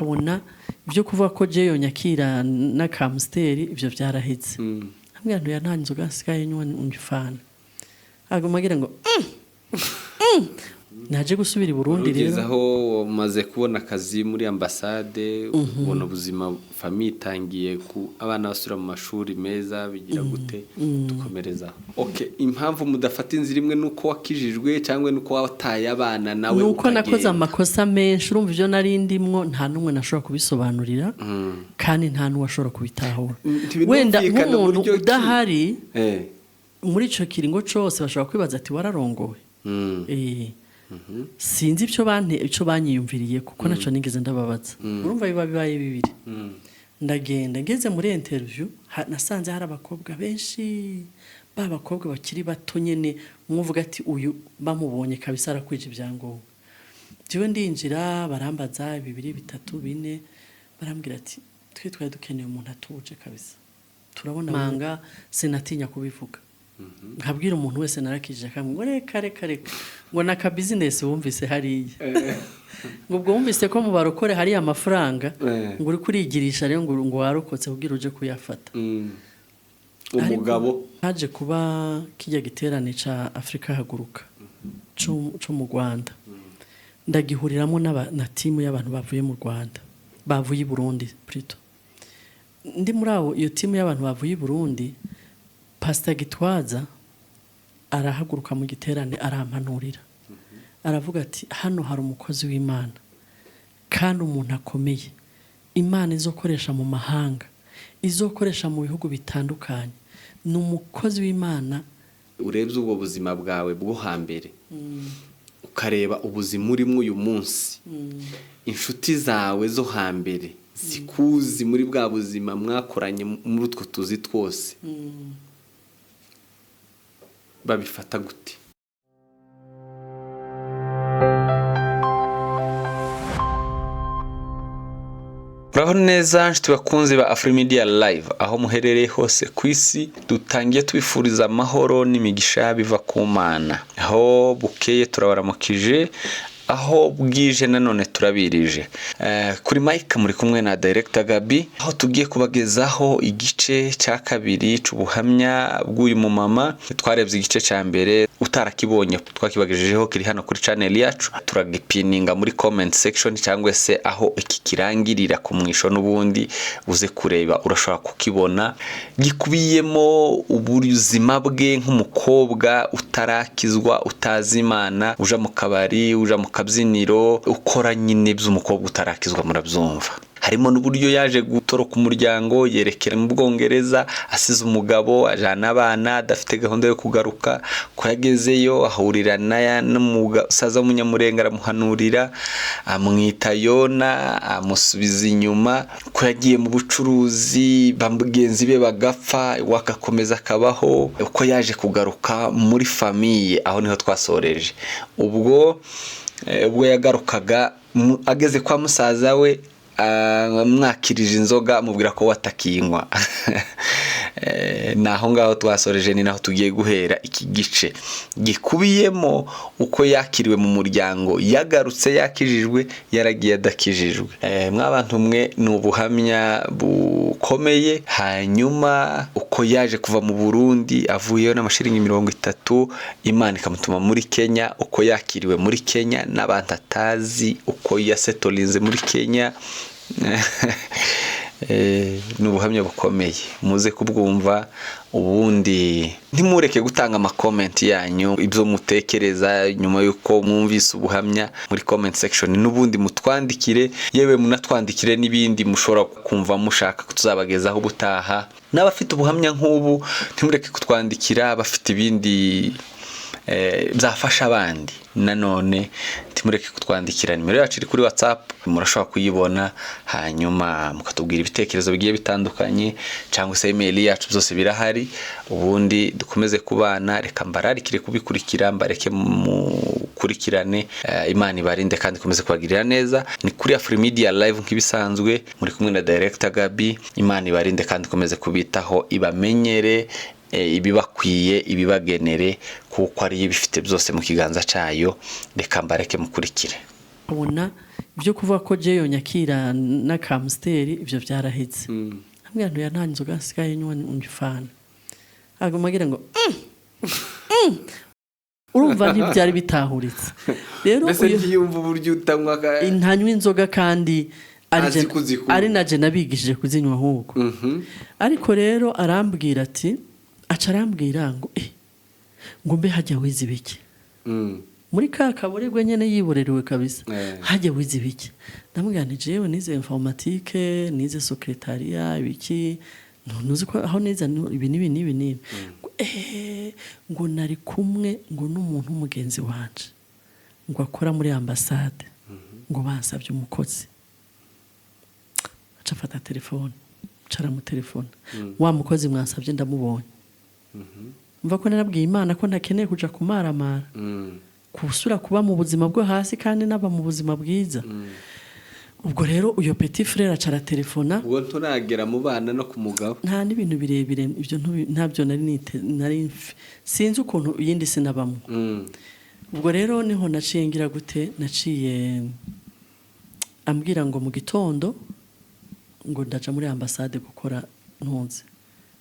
Nkabona ibyo kuvuga ko jeyo nyakira n'akamusiteri, ibyo byaraheze. Ambwira ntuya, nta nzoga nsigaye nywa, ngifana aguma agira ngo Naje gusubira i Burundi Ugeze rero. Aho umaze kubona akazi muri ambasade, ubona ubuzima, famille itangiye ku abana basubira mu mashuri meza, bigira gute? Dukomereza. Okay, impamvu mudafata inzira imwe nuko wakijijwe cyangwa nuko wataye abana nawe? Nuko nakoze ukagenda. amakosa menshi. Urumva, ibyo nari ndimwo nta n'umwe nashobora kubisobanurira, kandi nta n'uwashobora kubitahura. Ntibinumvikana. Wenda nk'umuntu Buryo ki? udahari muri ico kiringo cose, bashobora kwibaza ati: "Wararongowe." Sinzi icyo bante, icyo banyiyumviriye, kuko naco nigeze ndababaza. Urumva, biba bibaye bibiri. Ndagenda, ngeze muri interview, nasanze hari abakobwa benshi, ba bakobwa bakiri bato nyene, mwuvuga ati: "Uyu bamubonye kabisa arakwije ibyangombwa." Jewe ndinjira, barambaza bibiri, bitatu, bine, barambwira ati: "Twe twari dukeneye umuntu atuje kabisa, turabona manga." Sinatinya kubivuga, nkabwira umuntu wese narakijije, akamwe ngo: "Reka, reka, reka," ngo naka business wumvise hariya, ngo ubwo wumvise ko mu barokore hariya amafaranga, ngo uri kurigirisha rero, ngo warokotse kugira uje kuyafata. Umugabo. Ariko haje kuba kijya giterane ca Afrika Haguruka co mu Rwanda, ndagihuriramo na timu y'abantu bavuye mu Rwanda, bavuye i Burundi plutôt. Ndi muri abo, iyo timu y'abantu bavuye i Burundi, Pastor Gitwaza arahaguruka mu giterane, arampanurira, aravuga ati: "Hano hari umukozi w'Imana kandi umuntu akomeye, Imana izokoresha mu mahanga, izokoresha mu bihugu bitandukanye, ni umukozi w'Imana." Urebye ubwo buzima bwawe bwo hambere, ukareba ubuzima urimo uyu munsi, inshuti zawe zo hambere zikuzi muri bwa buzima mwakoranye muri utwo tuzi twose, babifata gute? Muraho neza nshuti bakunzi ba Afrimedia Live, aho muherereye hose ku isi. Dutangiye tubifuriza amahoro n'imigisha biva ku Mana. Aho bukeye turabaramukije, aho bwije nanone turabirije. Kuri mic muri kumwe na Director Gabi, aho tugiye kubagezaho igice cya kabiri c'ubuhamya bw'uyu mumama. Twarebye igice cya mbere, utarakibonye twakibagejejeho, kiri hano kuri channel yacu, turagipininga muri comment section cyangwa se aho iki kirangirira ku mwisho, n'ubundi uze kureba urashobora kukibona. Gikubiyemo ubuzima bwe nk'umukobwa utarakizwa, utazi Imana, uja mu kabari, uja mu kabyiniro, ukora nyine by'umukobwa utarakizwa, murabyumva. Harimo n'uburyo yaje gutoroka umuryango, yerekera mu Bwongereza, asize umugabo, ajana abana, adafite gahunda yo kugaruka. Ko yagezeyo ahurira n'umusaza w'Umunyamurenga, aramuhanurira, amwita Yona, amusubiza inyuma. Ko yagiye mu bucuruzi, bagenzi be bagapfa, we agakomeza akabaho. Uko yaje kugaruka muri famille, aho niho twasoreje. Ubwo yagarukaga, ageze kwa musaza we, amwakirije inzoga, amubwira ko watakinywa. Ni aho ngaho twasoreje, ni naho tugiye guhera iki gice gikubiyemo uko yakiriwe mu muryango, yagarutse yakijijwe, yaragiye adakijijwe. Mwabantu mwe, ni ubuhamya bukomeye. Hanyuma uko yaje kuva mu Burundi, avuyeyo n'amashiringi 30, Imana ikamutuma muri Kenya, uko yakiriwe muri Kenya n'abantu atazi, uko yasetolinze muri Kenya. Ni ubuhamya bukomeye, muze kubwumva. Ubundi ntimureke gutanga amakomenti yanyu, ibyo mutekereza nyuma y'uko mwumvise ubuhamya, muri comment section. N'ubundi mutwandikire, yewe munatwandikire n'ibindi mushobora kumva mushaka tuzabagezaho ubutaha. N'abafite ubuhamya nk'ubu, ntimureke kutwandikira. Abafite ibindi byafasha abandi, nanone ntimureke kutwandikira. Nimero yacu iri kuri WhatsApp, murashobora kuyibona, hanyuma mukatubwira ibitekerezo bigiye bitandukanye, cyangwa se email yacu, byose birahari. Ubundi dukomeze kubana. Reka mbararikire kubikurikira, mbareke mukurikirane. Imana ibarinde kandi ikomeze kubagirira neza. Ni kuri Afrimedia Live nk'ibisanzwe, muri kumwe na Director Gabi. Imana ibarinde kandi ikomeze kubitaho, ibamenyere ibibakwiye, ibibagenere, kuko ariyo ibifite byose mu kiganza cyayo. Reka mbareke mukurikire. Abona ibyo kuvuga ko jeyo nyakira n'akamusteri, ibyo byaraheze. Ambwira ntuya, nta nzoga nsigaye nywa, ngifana aguma agira ngo Urumva ntibyari bitahuritse rero. Mbese ntiyumva uburyo utanywa Ntanywa inzoga kandi ari Azi kuzikunda. Ari na je nabigishije kuzinywa ahubwo. Ariko rero arambwira ati, aca arambwira ngo ngo mbe hajya wize ibiki? Muri ka kaburegwe nyene, yiborerewe kabisa. Hajya wize ibiki? Ndamubwira nti jewe nize informatique, nize secrétariat, ibiki, ntuzi ko aho nize ibi n'ibi n'ibi n'ibi. Ngo ngo nari kumwe ngo n'umuntu w'umugenzi wanje ngo akora muri ambasade, ngo bansabye umukozi. Aca afata telefone, aca aramutelefona: "Wa mukozi mwansabye ndamubonye." Mva ko narabwiye Imana ko ntakeneye kuja kumaramara, gusubira kuba mu buzima bwo hasi kandi naba mu buzima bwiza. Ubwo rero uyo petit frère aca aratelefona. Ubwo nturagera mu bana no ku mugabo. Nta n'ibintu birebire ibyo ntabyo nari nite, nari sinzi ukuntu iyindi sinabamwo. Ubwo rero niho naciye ngira gute, naciye ambwira ngo mu gitondo ngo ndaja muri ambasade gukora, ntunze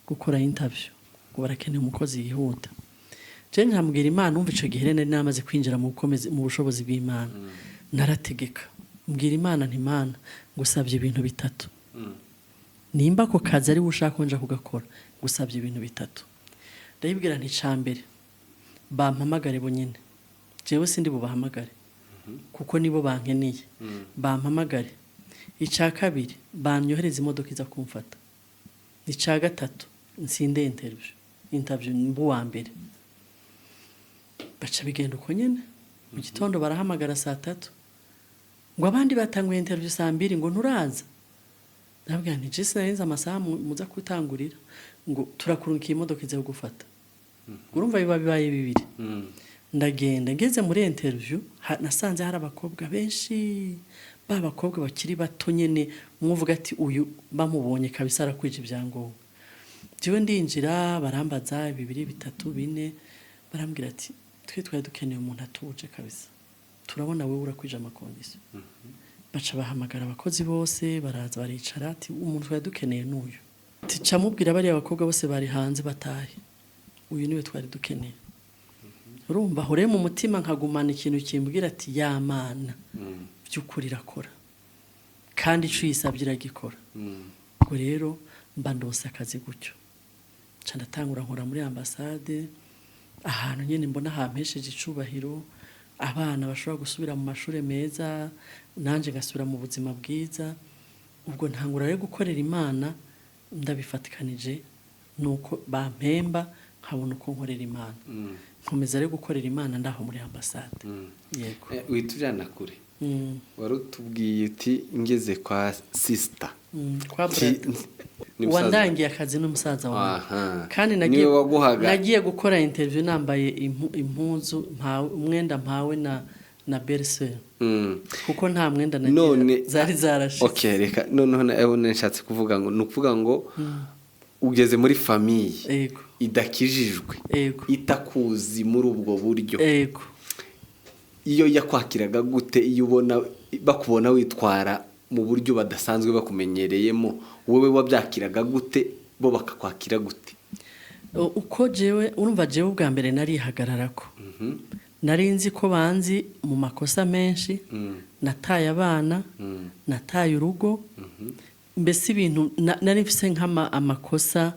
gukora interview, ngo barakeneye umukozi yihuta. Je nkambwira Imana, umva, ico gihe rero nari namaze kwinjira mu bukomezi, mu bushobozi bw'Imana. Narategeka, mbwira Imana nti: "Imana, ngusabye ibintu bitatu. Nimba ako kazi ari we ushaka ko nja kugakora, ngusabye ibintu bitatu." Ndayibwira nti: "Ca mbere, bampamagare bonyine, jewe sindi bubahamagare kuko nibo bankeneye, bampamagare. Icya kabiri, banyohereza imodoka iza kumfata. Icya gatatu, nsinde interview mbu wa mbere." Baca bigenda uko nyene. Mu gitondo barahamagara saa 3, ngo abandi batanguye interview saa 2, ngo nturaza? Ndabwira nti: "Je sinarinze amasaha muza gutangurira." Ngo turakurunkiye imodoka iza kugufata. Urumva biba bibaye bibiri. Ndagenda, ngeze muri interview nasanze hari abakobwa benshi, ba bakobwa bakiri bato nyene, mwuvuga ati uyu bamubonye kabisa arakwije ibyangombwa. Jewe ndinjira, barambaza bibiri, bitatu, bine, barambwira ati: "Twe twari dukeneye umuntu atuje kabisa, turabona wewe urakwije ama conditions." Baca bahamagara abakozi bose, baraza baricara, ati: "Umuntu twari dukeneye n'uyu." Ati: "Ca mubwira bariya bakobwa bose bari hanze batahe, uyu niwe twari dukeneye." Urumva aho rero mu mutima nkagumana ikintu kimbwira ati: "Ya Mana by'ukuri irakora, kandi ico uyisabye iragikora." Ubwo rero mba ndose akazi gutyo, nca ndatangura nkora muri ambasade, ahantu nyine mbona hampesheje icubahiro, abana bashobora gusubira mu mashuri meza, nanjye ngasubira mu buzima bwiza. Ubwo ntangura rero gukorera Imana ndabifatikanije nuko bampemba, nkabona uko nkorera Imana. Nkomeza rero gukorera Imana ndaho muri ambasade, yego. Wita ujyana kure. Wari utubwiye uti ngeze kwa sister. Kwa brother. Ni musaza. Wandangiye akazi n'umusaza wawe. Kandi Niwe nagiye waguhaga. Nagiye gukora interview nambaye impuzu mpawe, umwenda mpawe na belle-sœur, kuko nta mwenda nagira, None zari zarashize. Okay, reka noneho nashatse kuvuga ngo ni ukuvuga ngo ugeze muri famille idakijijwe, itakuzi muri ubwo buryo. Iyo yakwakiraga gute, iyo ubona bakubona witwara mu buryo badasanzwe bakumenyereyemo, wowe wabyakiraga gute, bo bakakwakira gute? Uko jewe, urumva, jewe ubwa mbere narihagararako. Nari nzi ko banzi mu makosa menshi: nataye abana, nataye urugo, mbese ibintu nari mfise nk'ama amakosa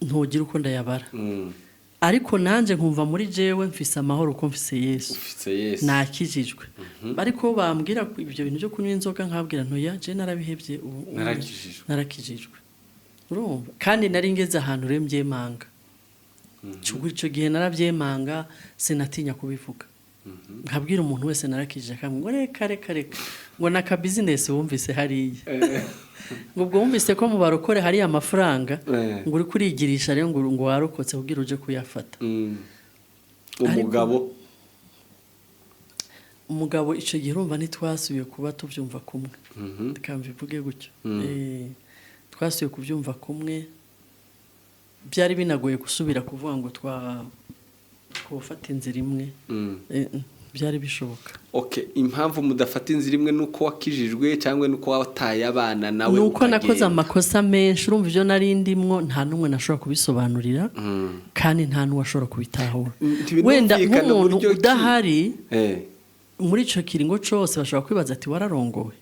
ntugira uko ndayabara. Ariko nanje nkumva muri jewe mfise amahoro uko mfise Yesu. Ufise Yesu. Nakijijwe. Ariko bambwira ko ibyo bintu byo kunywa inzoga, nkabwira ntoya, je narabihebye ubu Narakijijwe. Narakijijwe. Urumva kandi nari ngeze ahantu rero mbyemanga. Ico gihe narabyemanga, sinatinya kubivuga, nkabwira umuntu wese narakijije, akamwe ngo reka reka reka, ngo naka business wumvise hariya, ngo ubwo wumvise ko mu barokore hariya amafaranga, ngo uri kurigirisha rero, ngo warokotse kugira uje kuyafata. Umugabo? Umugabo icyo gihe urumva ntitwasubiye kuba tubyumva kumwe. Reka mbivuge gutyo. Twasubiye kubyumva kumwe, byari binagoye gusubira kuvuga ngo twofata inzira imwe. Byari bishoboka. Okay, impamvu mudafata inzira imwe nuko wakijijwe cyangwa nuko wataye abana nawe Nuko nakoze ukagenda? amakosa menshi. Urumva, ibyo nari ndimwo nta n'umwe nashobora kubisobanurira, kandi nta n'uwashobora kubitahura. Ntibinumvikana. Wenda nk'umuntu Buryo ki? udahari muri ico kiringo cose bashobora kwibaza ati: "Wararongowe."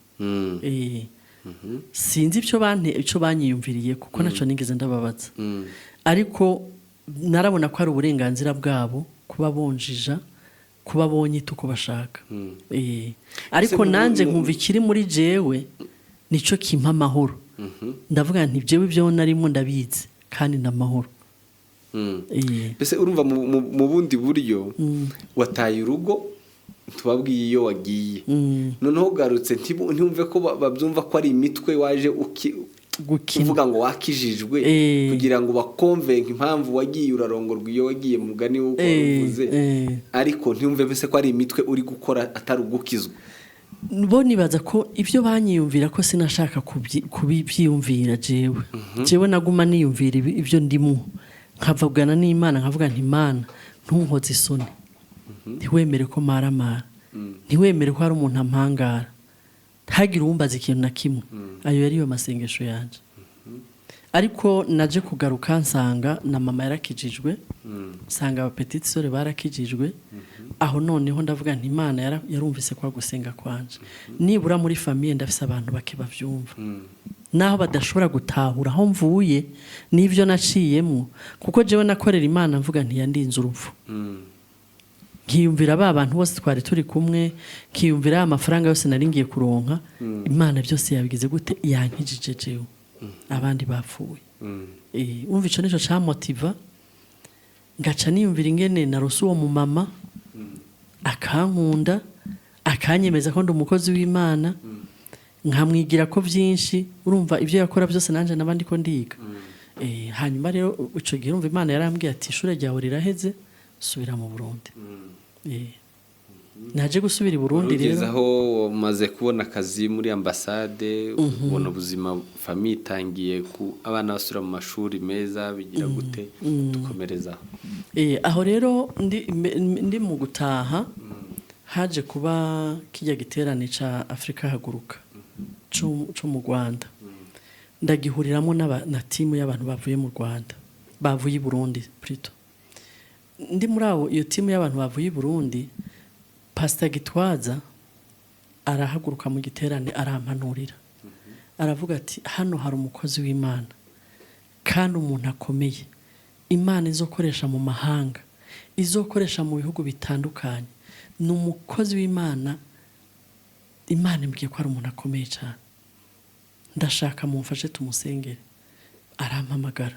Sinzi icyo bante, icyo banyiyumviriye, kuko naco nigeze ndababaza. Ariko narabona ko ari uburenganzira bwabo kuba bonjija, kuba bonyita uko bashaka. Ariko nanje nkumva ikiri muri jewe nico kimpa amahoro. Ndavuga nti: "Jewe ibyo narimo ndabizi kandi ndamahoro." Mbese urumva mu bundi buryo wataye urugo, tubabwiye iyo wagiye, noneho ugarutse, ntiwumve ko babyumva ko ari imitwe waje Gukina. uvuga ngo wakijijwe, kugira ngo bakonvenke impamvu wagiye urarongorwa iyo wagiye, mu mugani w'uko wabivuze, ariko ntiwumve mbese ko ari imitwe uri gukora, atari ugukizwa. Bo nibaza ko ibyo banyiyumvira ko sinashaka kubibyiyumvira. Jewe naguma niyumvira ibyo ndimo, nkavugana n'Imana, nkavuga nti: "Imana, ntunkoze isoni, ntiwemere ko maramara, ntiwemere ko hari umuntu ampangara, ntagire uwumbaza ikintu na kimwe." Ayo yari yo masengesho yanjye. Ariko naje kugaruka nsanga na mama yarakijijwe, nsanga aba petites sœurs barakijijwe. Aho noneho ndavuga nti: "Imana yarumvise kwa gusenga kwanje." Nibura muri famille ndafise abantu bake bavyumva, naho badashobora gutahura aho mvuye n'ibyo naciyemo, kuko jewe nakorera Imana mvuga nti: "Yandinze urupfu." Nkiyumvira ba bantu bose twari turi kumwe, nkiyumvira ya mafaranga yose nari ngiye kuronka. Imana byose yabigize gute? Yankijije jewe, abandi bapfuye. Umva, ico nico camotiva, ngaca niyumvira ingene narose uwo mumama akankunda, akanyemeza ko ndi umukozi w'Imana, nkamwigira ko byinshi. Urumva, ibyo yakora byose nanjye naba ndiko ndiga. Hanyuma rero ico gihe, urumva, Imana yarambwiye ati: "Ishure ryawe riraheze, subira mu Burundi." Naje gusubira i Burundi Ugeze rero. aho umaze kubona akazi muri ambasade, ubona ubuzima, famille itangiye ku abana basubira mu mashuri meza, bigira gute? Dukomereza. Aho rero ndi mu gutaha, haje kuba kijya giterane ca Afrika Haguruka co mu Rwanda. Ndagihuriramo na timu y'abantu bavuye mu Rwanda, bavuye i Burundi plutôt. Ndi muri abo, iyo timu y'abantu bavuye i Burundi, Pastor Gitwaza arahaguruka mu giterane, arampanurira, aravuga ati: "Hano hari umukozi w'Imana kandi umuntu akomeye Imana izokoresha mu mahanga, izokoresha mu bihugu bitandukanye. Ni umukozi w'Imana, Imana imbwiye ko ari umuntu akomeye cyane. Ndashaka mumfashe tumusengere." Arampamagara,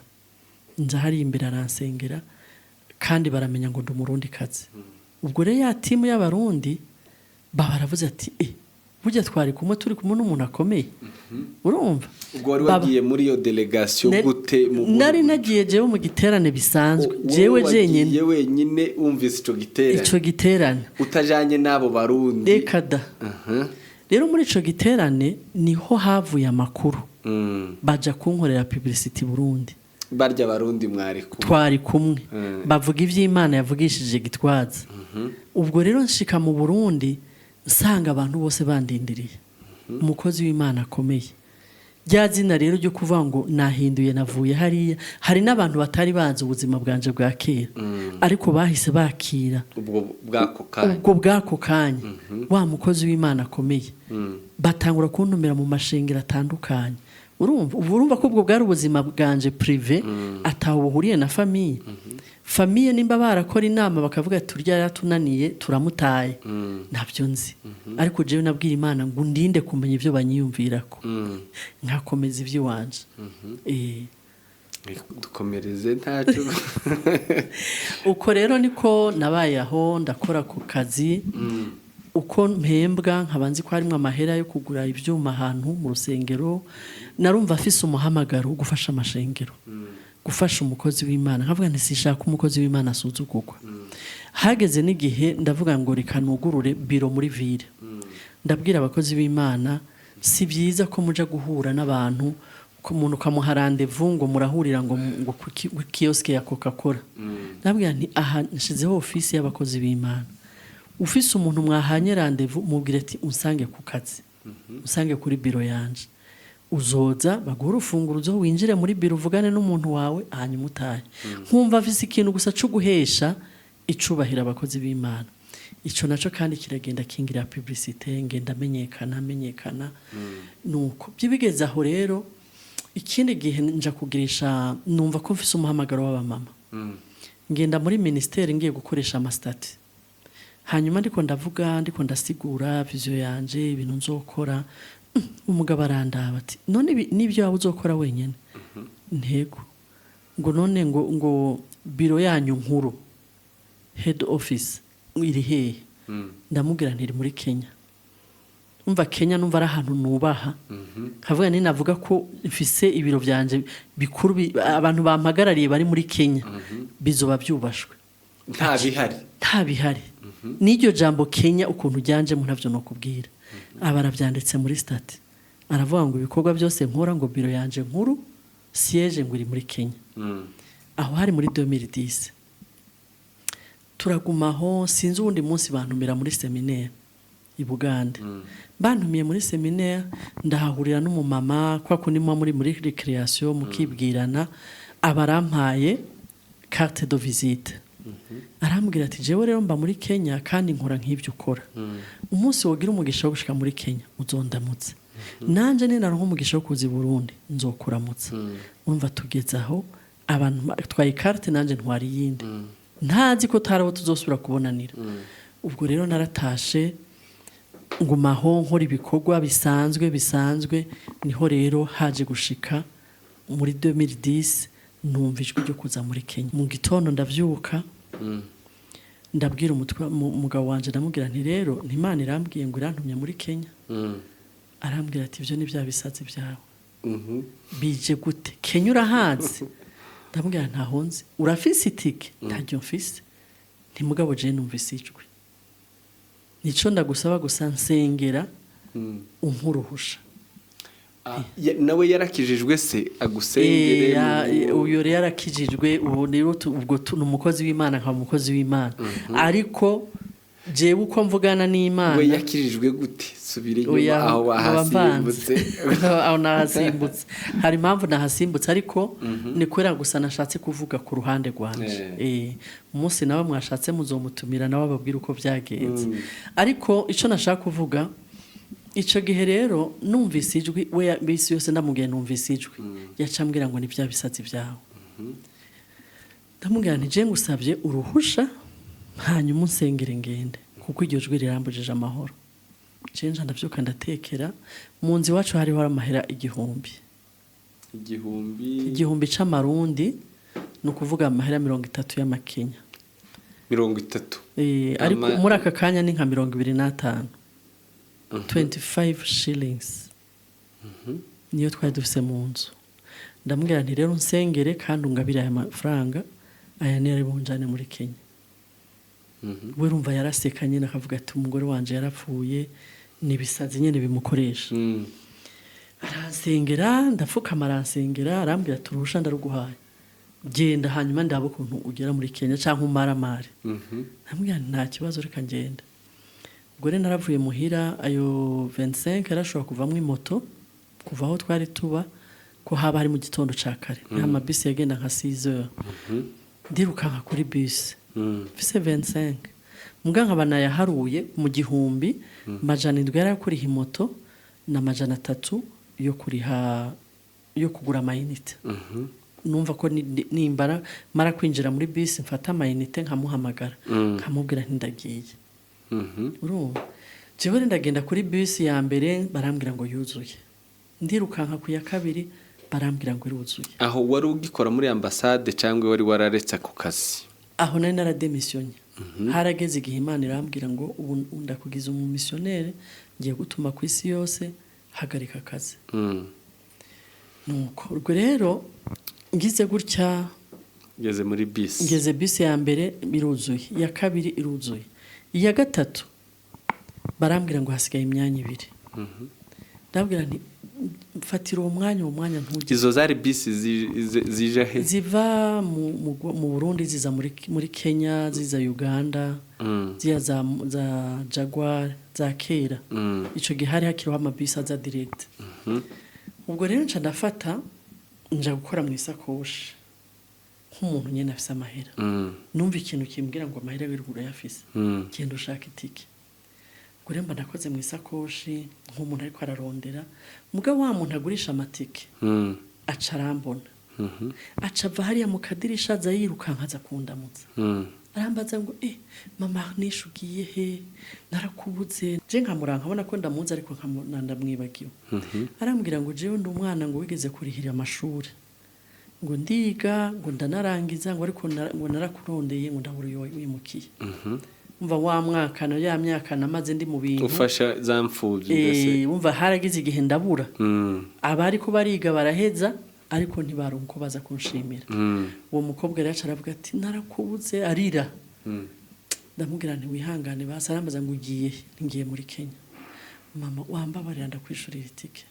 nza hariya imbere, aransengera, kandi baramenya ngo ndi Umurundi kazi. Ubwo rero ya timu y'Abarundi baba baravuze ati: "Eh, burya twari kumwe, turi kumwe n'umuntu akomeye." Urumva? Ubwo wari wagiye muri iyo délégation gute mu buhe Nari buryo? nagiye jewe mu giterane bisanzwe. Wowe Jewe wagiye jenyine. wenyine wumvise ico giterane? Ico giterane. Utajanye n'abo Barundi? Reka da. Rero muri ico giterane niho havuye amakuru, baja kunkorera publicity Burundi. Barya Barundi mwari kumwe? Twari kumwe. Bavuga ivy'Imana yavugishije Gitwaza. Ubwo rero nshika mu Burundi, nsanga abantu bose bandindiriye umukozi w'Imana akomeye. Rya zina rero ryo kuvuga ngo nahinduye, navuye hariya, hari n'abantu batari bazi ubuzima bwanje bwa kera, ariko bahise bakira Ubwo bw'ako kanya. Ubwo bw'ako kanya, wa mukozi w'Imana akomeye, batangura kuntumira mu mashengero atandukanye. Urumva, ubu urumva ko ubwo bwari ubuzima bwanje privé, ataho buhuriye na famille. Famille nimba barakora inama bakavuga ati: "Turya yaratunaniye, turamutaye," ntabyo nzi. Ariko jewe nabwira Imana ngo ndinde kumenya ibyo banyiyumvirako, nkakomeza iby'iwanje. Dukomereze ntacyo. Uko rero niko nabaye aho, ndakora ku kazi uko mpembwa, nkaba nzi ko harimo amahera yo kugura ibyuma ahantu mu rusengero. Narumva afise umuhamagaro wo gufasha amashengero, gufasha umukozi w'Imana. Nkavuga nti: "Sinshaka umukozi w'Imana asuzugurwa." Hageze n'igihe ndavuga ngo: "Reka nugurure biro muri ville." Ndabwira abakozi b'Imana: "Si byiza ko muja guhura n'abantu, ko umuntu ukamuha rendez-vous ngo murahurira ngo ku kiosque ya Coca Cola." Ndabwira nti: "Aha nshizeho ofisi y'abakozi b'Imana." Ufise umuntu mwahanye rendez-vous, mubwire ati: "Unsange ku kazi, unsange kuri biro yanje." Uzoza baguha urufunguruzo, winjire muri biro, uvugane n'umuntu wawe, hanyuma utahe. Nkumva afise ikintu gusa co guhesha icubahiro abakozi b'Imana. Ico naco kandi kiragenda kingira publicité, ngenda menyekana menyekana. Nuko byibigeze aho rero, ikindi gihe nja kugirisha, numva ko mfise umuhamagaro w'abamama, ngenda muri ministère ngiye gukoresha ama statuts. Hanyuma ndiko ndavuga, ndiko ndasigura vision yanje, ibintu nzokora, umugabo arandaba ati: "None nibyo waba uzokora wenyene?" Ntego. Ngo none ngo biro yanyu nkuru, head office, iri hehe? Ndamubwira ntiri muri Kenya. Umva, Kenya numva ari ahantu nubaha, nkavuga ni navuga ko mfise ibiro byanje bikuru, abantu bampagarariye bari muri Kenya, bizoba byubashwe. Nta bihari. Nta bihari. N'iryo jambo Kenya ukuntu ryanjemo ntavyo nokubwira. Aba arabyanditse muri statut, aravuga ngo ibikorwa byose nkora, ngo biro yanje nkuru, siège, ngo iri muri Kenya. Aho hari muri 2010. Turagumaho, sinzi uwundi munsi bantumira muri séminaire i Bugande. Bantumiye muri séminaire, ndahahurira n'umumama, kwa kundi muba muri récréation mukibwirana, aba arampaye carte de visite, arambwira ati: "Jewe rero mba muri Kenya kandi nkora nk'ibyo ukora. Umunsi wogira umugisha wo gushika muri Kenya uzondamutse, nanje ninaronka umugisha wo kuza i Burundi nzokuramutsa." Urumva tugeze aho, abantu twaye carte, nanje ntwara iyindi, ntazi ko taraho tuzosubira kubonanira. Ubwo rero naratashe, ngumaho nkora ibikorwa bisanzwe bisanzwe. Niho rero haje gushika muri 2010, numva ijwi ryo kuza muri Kenya. Mu gitondo ndavyuka, ndabwira umutwe umugabo wanje, ndamubwira nti: "Rero Imana irambwiye ngo irantumye muri Kenya." Arambwira ati: "Ibyo ni bya bisazi byawe, bije gute? Kenya urahazi?" Ndamubwira: "Ntaho nzi." "Urafise itike?" "Ntaryo mfise." Ntimugabo je numvise ijwi, nico ndagusaba gusa, nsengera umpuruhusha. Nawe yarakijijwe se agusengere? Uyo rero yarakijijwe. Ubu rero ubwo ni umukozi w'Imana, nkaba umukozi w'Imana, ariko jewe uko mvugana n'Imana. We yakijijwe gute? Subira inyuma. Oya, aho nkaba wahasimbutse. mvanze. Aho nahasimbutse, hari impamvu nahasimbutse, ariko ni kubera gusa nashatse kuvuga ku ruhande rwanje. Umunsi nawe mwashatse muzomutumira, nawe ababwira uko byagenze. Ariko icyo nashaka kuvuga, icyo gihe rero numvise ijwi, we bisi yose ndamubwiye numvise ijwi, yaca ambwira ngo ni bya bisatsi byawe. Ndamubwira nti: "Je ngusabye uruhusha, hanyuma unsengere ngende, kuko iryo jwi rirambujije amahoro." Cenja ndavyuka, ndatekera mu nzu iwacu, hariho amahera 1000. 1000? 1000 c'amarundi, ni ukuvuga amahera 30 y'amakenya. 30? Ariko muri aka kanya ni nka 25, 25 shillings niyo twari dufise mu nzu. Ndamubwira nti: "Rero unsengere kandi ungabire aya mafaranga, aya niyo ari bunjane muri Kenya." We urumva yaraseka nyine, akavuga ati: "Umugore wanje yarapfuye, ni ibisazi nyine bimukoresha." Aransengera, ndapfukama, aransengera, arambwira ati: "Uruhusha ndaruguhaye, genda, hanyuma ndaba ukuntu ugera muri Kenya cyangwa umaramare." Ndamubwira nti: "Nta kibazo, reka ngenda." Ubwo rero naravuye muhira, ayo 25 yarashobora kuvamo imoto kuva aho twari tuba, ko haba hari mu gitondo ca kare, niho amabisi yagenda nka 6 heures. Ndirukanka kuri bisi mfise 25, muga nkaba nayaharuye mu 1700 yari ayo kuriha imoto na 300 yo kuriha, yo kugura ama unités. Numva ko nimbara mara kwinjira muri bisi mfata ama unités, nkamuhamagara, nkamubwira nti ndagiye. Urumva jewe rero ndagenda kuri bisi ya mbere, barambwira ngo yuzuye. Ndirukanka ku ya kabiri, barambwira ngo iruzuye. Aho wari ugikora muri ambasade cyangwa wari wararetse ako kazi? Aho nari narademisiyonye. Harageze igihe Imana irambwira ngo: "Ubu ndakugize umumisiyoneri, ngiye gutuma ku isi yose, hagarika akazi." Nuko ubwo rero ngize gutya, Ngeze muri bisi. Ngeze bisi ya mbere iruzuye, iya kabiri iruzuye, iya gatatu barambwira ngo hasigaye imyanya ibiri. Ndabwira nti Mfatira uwo mwanya ntujye. Izo zari bisi zije he? Ziva mu Burundi, ziza muri Kenya, ziza Uganda, ziya za Jaguar za kera. Ico gihe hari hakiriho amabisi aza direct. Ubwo rero nca ndafata, nja gukora mu isakoshi nk'umuntu nyene afise amahera. Numva ikintu kimbwira ngo amahera wirirwa urayafise, genda ushaka itike. Ubwo rero mba nakoze mu isakoshi nk'umuntu ariko ararondera. Mugabo wa muntu agurisha amatike aca arambona, aca ava hariya mu kadirisha, aza yirukanka, aza kundamutsa. Arambaza ngo: "Eh, mama nishe, ugiye he? Narakubuze." Je nkamuranga, nkabona ko ndamuzi, ariko ndamwibagiwe. Arambwira ngo: "Jewe ndi umwana ngo wigeze kurihira amashuri, ngo ndiga, ngo ndanarangiza, ngo ariko ngo narakurondeye, ngo ndabura iyo wimukiye." Umva, wa mwaka na ya myaka namaze ndi mu bintu ufasha za mfuvyi mbese. Umva, haragize igihe ndabura. Abari ko bariga baraheza, ariko ntibaronka uko baza kunshimira. Uwo mukobwa rero aca aravuga ati: "Narakubuze," arira. Ndamubwira nti: "Wihangane basi." Arambaza ngo: "Ugiye he?" "Ngiye muri Kenya." "Mama, wambabarira ndakwishurira itike?"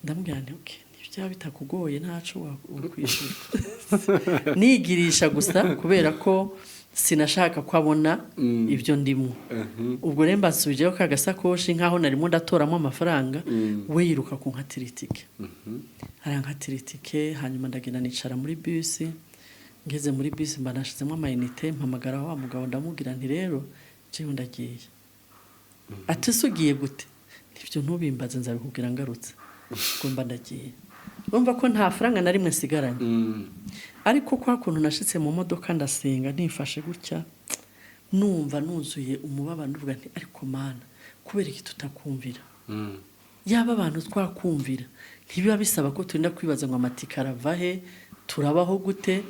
Ndamubwira nti: "Okay, ntibyaba bitakugoye, ntaco wakwishura." Nigirisha gusa kubera ko sinashaka ko abona ibyo ndimo. Ubwo rero mbasubijeho ka gasakoshi nkaho narimo ndatoramo amafaranga. We yiruka kunkatira itike, arankatira itike. Hanyuma ndagenda nicara muri bisi. Ngeze muri bisi, mba nashizemo amayinite, mpamagara wa mugabo, ndamubwira nti: "Rero jewe ndagiye." Ati: "Ese ugiye gute?" "Nibyo, ntubimbaze, nzabikubwira ngarutse." Ubwo mba ndagiye. Urumva ko nta faranga na rimwe nsigaranye. Ariko kwa kuntu nashitse mu modoka, ndasenga nifashe gutya, numva nuzuye umubabaro, ndavuga nti: "Ariko Mana, kubera iki tutakumvira?" Yaba abantu twakumvira, ntibiba bisaba ko turinda kwibaza ngo amatike arava he, turabaho gute.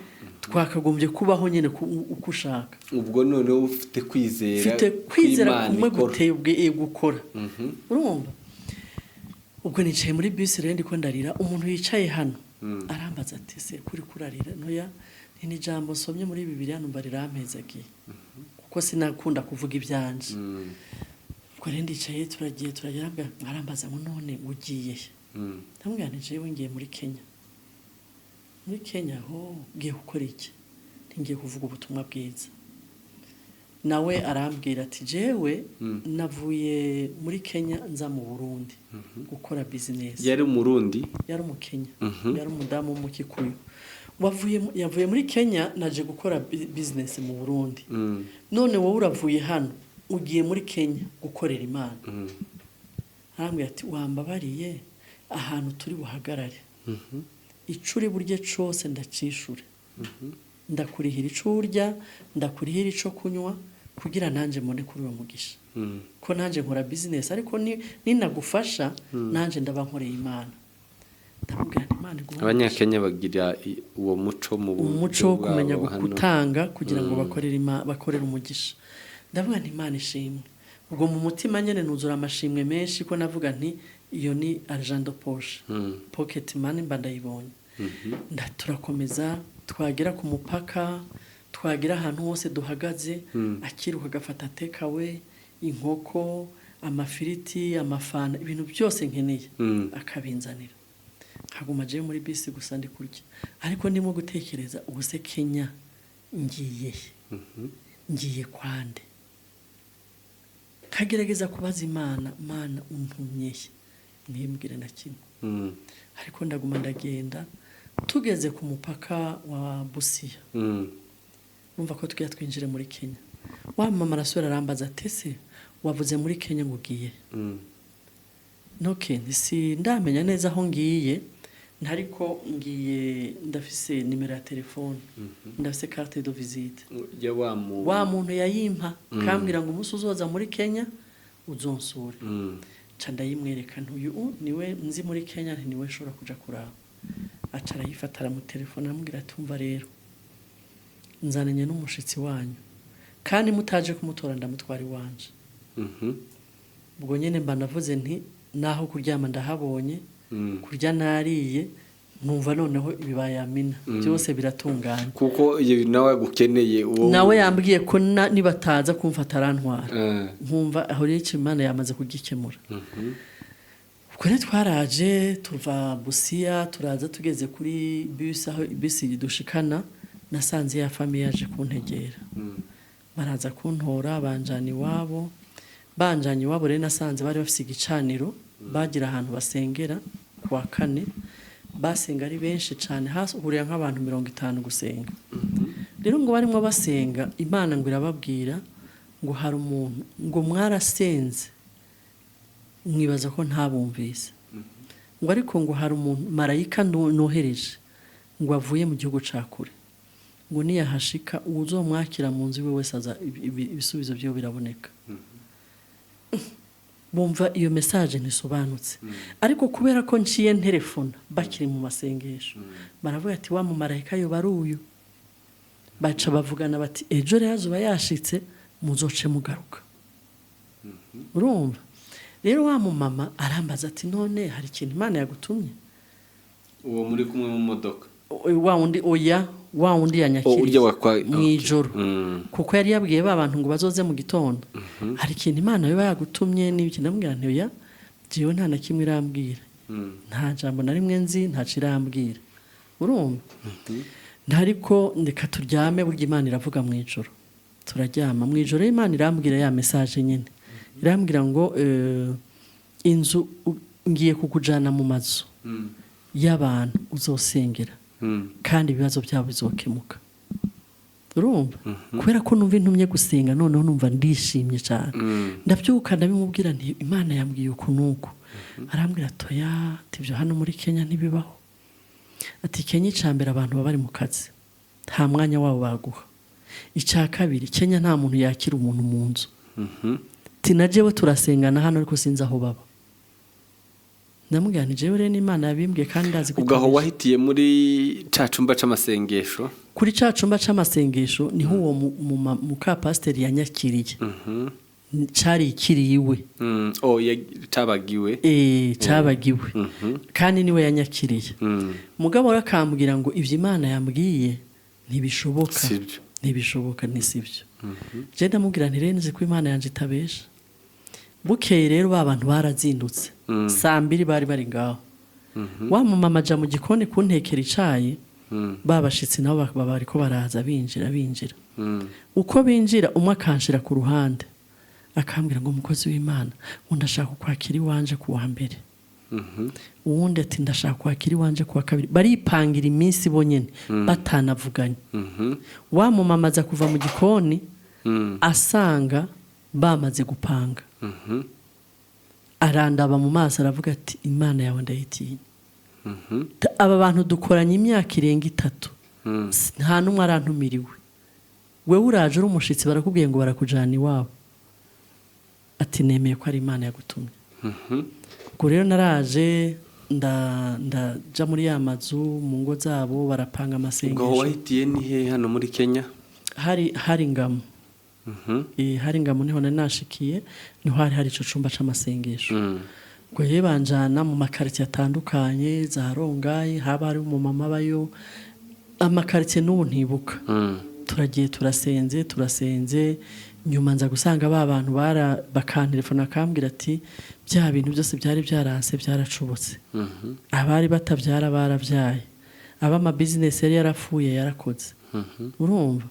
Twakagombye kubaho nyine uko ushaka. Ubwo noneho ufite kwizera mfite kwizera kw'Imana kumwe ikora. Guteye ubwe gukora. Urumva, ubwo nicaye muri bisi rero, ndiko ndarira. Umuntu yicaye hano arambaza ati: "Se kuri kurarira?" Ntoya ni ijambo nsomye muri Bibiliya, numva rirampezagiye, kuko sinakunda kuvuga ibyanje. Ubwo rero ndicaye, turagiye, turagera, arambaza ngo: "None ugiye he?" Ndamubwira nti: "Jewe ngiye muri Kenya." "Muri Kenya ho ngiye gukora iki?" "Ngiye kuvuga ubutumwa bwiza." Nawe arambwira ati: "Jewe navuye muri Kenya, nza mu Burundi gukora business." Yari Umurundi? Yari Umukenya. Yari umudamu w'Umukikuyu wavuye yavuye muri Kenya, naje gukora business mu Burundi. "None wowe uravuye hano, ugiye muri Kenya gukorera Imana." Arambwira ati: "Wambabariye ahantu turi buhagarare, ico uri burye cose ndacishure, ndakurihira ico urya, ndakurihira ico kunywa, kugira nanjye mbone kuri uwo mugisha, ko nanjye nkora business, ariko ninagufasha nanjye ndaba nkoreye Imana." Ndamubwira nti: "Imana iguhe umugisha." Abanyakenya bagira uwo muco mu buryo Umuco wo kumenya bwabo hano. gutanga kugira ngo bakorere umugisha. Ndavuga nti: "Imana ishimwe." Ubwo mu mutima nyene nuzura amashimwe menshi, ko navuga nti: "Iyo ni argent de poche, pocket money, mba ndayibonye." Turakomeza, twagera ku mupaka, twagera ahantu hose duhagaze, akiruka agafata takeaway, inkoko, amafiriti, amafana, ibintu byose nkeneye, akabinzanira. Nkaguma jewe muri bisi gusa ndi kurya, ariko ndimo gutekereza: ubu se Kenya ngiye he? Ngiye kwande? Nkagerageza kubaza Imana: "Mana, untumye he?" Ntimbwire na kimwe. Ariko ndaguma ndagenda. Tugeze ku mupaka wa Busia, numva ko tugiye twinjire muri Kenya, wa mama arasubira arambaza ati: "Ese wavuze muri Kenya ngo ugiye?" Noke si ndamenya neza aho ngiye, ntariko ngiye, ndafise nimero ya telefone, ndafise carte de visite. Ya wa mu Wa muntu yayimpa, kambwira ngo: "Umunsi uzoza muri Kenya uzonsure." Ca ndayimwereka, ntuyu niwe nzi muri Kenya, nti niwe nshobora kuja kuraba. Aca arayifata, aramutelefona, aramubwira ati: "Umva rero, nzananye n'umushitsi wanyu, kandi mutaje kumutora ndamutwara iwanje." Ubwo nyene mba navuze nti: "Naho kuryama ndahabonye, kurya nariye, numva noneho ibibayamina byose biratunganye." Kuko iyo nawe agukeneye uwo. Nawe yambwiye ko nibataza kumfata arantwara. Eh. Nkumva aho rero icyo Imana yamaze kugikemura. Ubwo rero twaraje tuva Busiya, turaza tugeze kuri bisi, aho bisi dushikana, nasanze ya famille yaje kuntegera. Baraza kuntora, banjana iwabo. Banjanye iwabo rero, nasanze bari bafise igicaniro, bagira ahantu basengera kuwa kane. Basenga ari benshi cyane, hahurira nk'abantu 50 gusenga. Rero ngo barimo basenga, Imana ngo irababwira ngo hari umuntu ngo mwarasenze mwibaza ko ntabumvise, ngo ariko ngo hari umuntu marayika nohereje ngo avuye mu gihugu ca kure, ngo niyahashika uwuzomwakira mu nzu iwe wese aza ibisubizo byiwe biraboneka. Bumva iyo message ntisobanutse, ariko kubera ko nciye nterefona bakiri mu masengesho, baravuga ati: "Wa mumarayika yoba ari uyu." Baca bavugana bati: "Ejo rero azoba yashitse, muzoce mugaruka." Urumva rero, wa mumama arambaza ati: "None hari ikintu Imana yagutumye?" Uwo muri kumwe mu modoka? Wa wundi, oya, wa wundi Oh, yanyakiriye urya wakwa mu ijoro, kuko yari yabwiye ba bantu ngo bazoze mu gitondo. "Hari ikintu Imana yoba yagutumye n'ibiki?" Ndamubwira nti: "Oya, jewe nta na kimwe irambwira, nta jambo na rimwe nzi, ntaco irambwira." Urumva, ntariko ndeka turyame, burya Imana iravuga mu ijoro. Turaryama, mu ijoro Imana irambwira ya message nyine, irambwira ngo inzu ngiye kukujana mu mazu y'abantu uzosengera kandi ibibazo byabo bizokemuka. Urumva, kubera ko numva intumye gusenga, noneho numva ndishimye cyane. Ndabyuka, ndabimubwira nti: "Imana yambwiye uku nuku." Arambwira: "Toya," ati: "ibyo hano muri Kenya ntibibaho." Ati: "Kenya, icya mbere, abantu baba bari mu kazi, nta mwanya wabo baguha. Icya kabiri, Kenya nta muntu yakira umuntu mu nzu." Ati: "Na jewe turasengana hano, ariko sinzi aho baba." Ndamubwira nti: "Jewe rero n'Imana yabimbwiye kandi ndazi ko Ubwo aho itabesha." Wahitiye muri ca cumba c'amasengesho? Kuri ca cumba c'amasengesho niho uwo mukapasiteri yanyakiriye, cari ikiri iwe. Oh, cabagiwe. Eh, cabagiwe, kandi niwe yanyakiriye. Mugabo we akambwira ngo ibyo Imana yambwiye ntibishoboka. Sibyo. Ntibishoboka, ni sibyo. Je ndamubwira nti: "Rero nzi ko Imana yanje itabesha." Bukeye rero ba bantu barazindutse, saa 2 bari bari ngaho. Wa mumama aja mu gikoni kuntekera icayi. Ba bashitsi nabo baba bariko baraza, binjira, binjira. Uko binjira, umwe akanshira ku ruhande, akambwira ngo: "Umukozi w'Imana," ngo, "ndashaka kwakira iwanje ku wa mbere." Uwundi ati: "Ndashaka kwakira iwanje ku wa kabiri." Baripangira iminsi bonyene batanavuganye. Wa mumama aza kuva mu gikoni, asanga bamaze gupanga. Arandaba mu maso, aravuga ati: "Imana yawe ndayitinya. Aba bantu dukoranye imyaka irenga 3, nta n'umwe arantumiriwe. Wewe uraje uri umushitsi, barakubwiye ngo barakujana iwabo." Ati: "Nemeye ko ari Imana yagutumye." Ubwo rero naraje, ndaja muri ya mazu, mu ngo zabo, barapanga Ubwo aho amasengesho. Wahitiye ni he hano muri Kenya? Hari Ngamo. Hari Ngamo, niho nari nashikiye, niho hari ico cumba c'amasengesho. Ubwo rero banjana mu makaritsiye atandukanye, za Rongayi, haba hari umumama abayo, amakaritsiye n'ubu ntibuka. Turagiye, turasenze, turasenze. Nyuma nza gusanga ba bantu bara bakantelefona, akambwira ati: "Bya bintu byose byari byaranse byaracubutse, abari batabyara barabyaye, aba amabizinesi yari yarapfuye yarakoze." Urumva,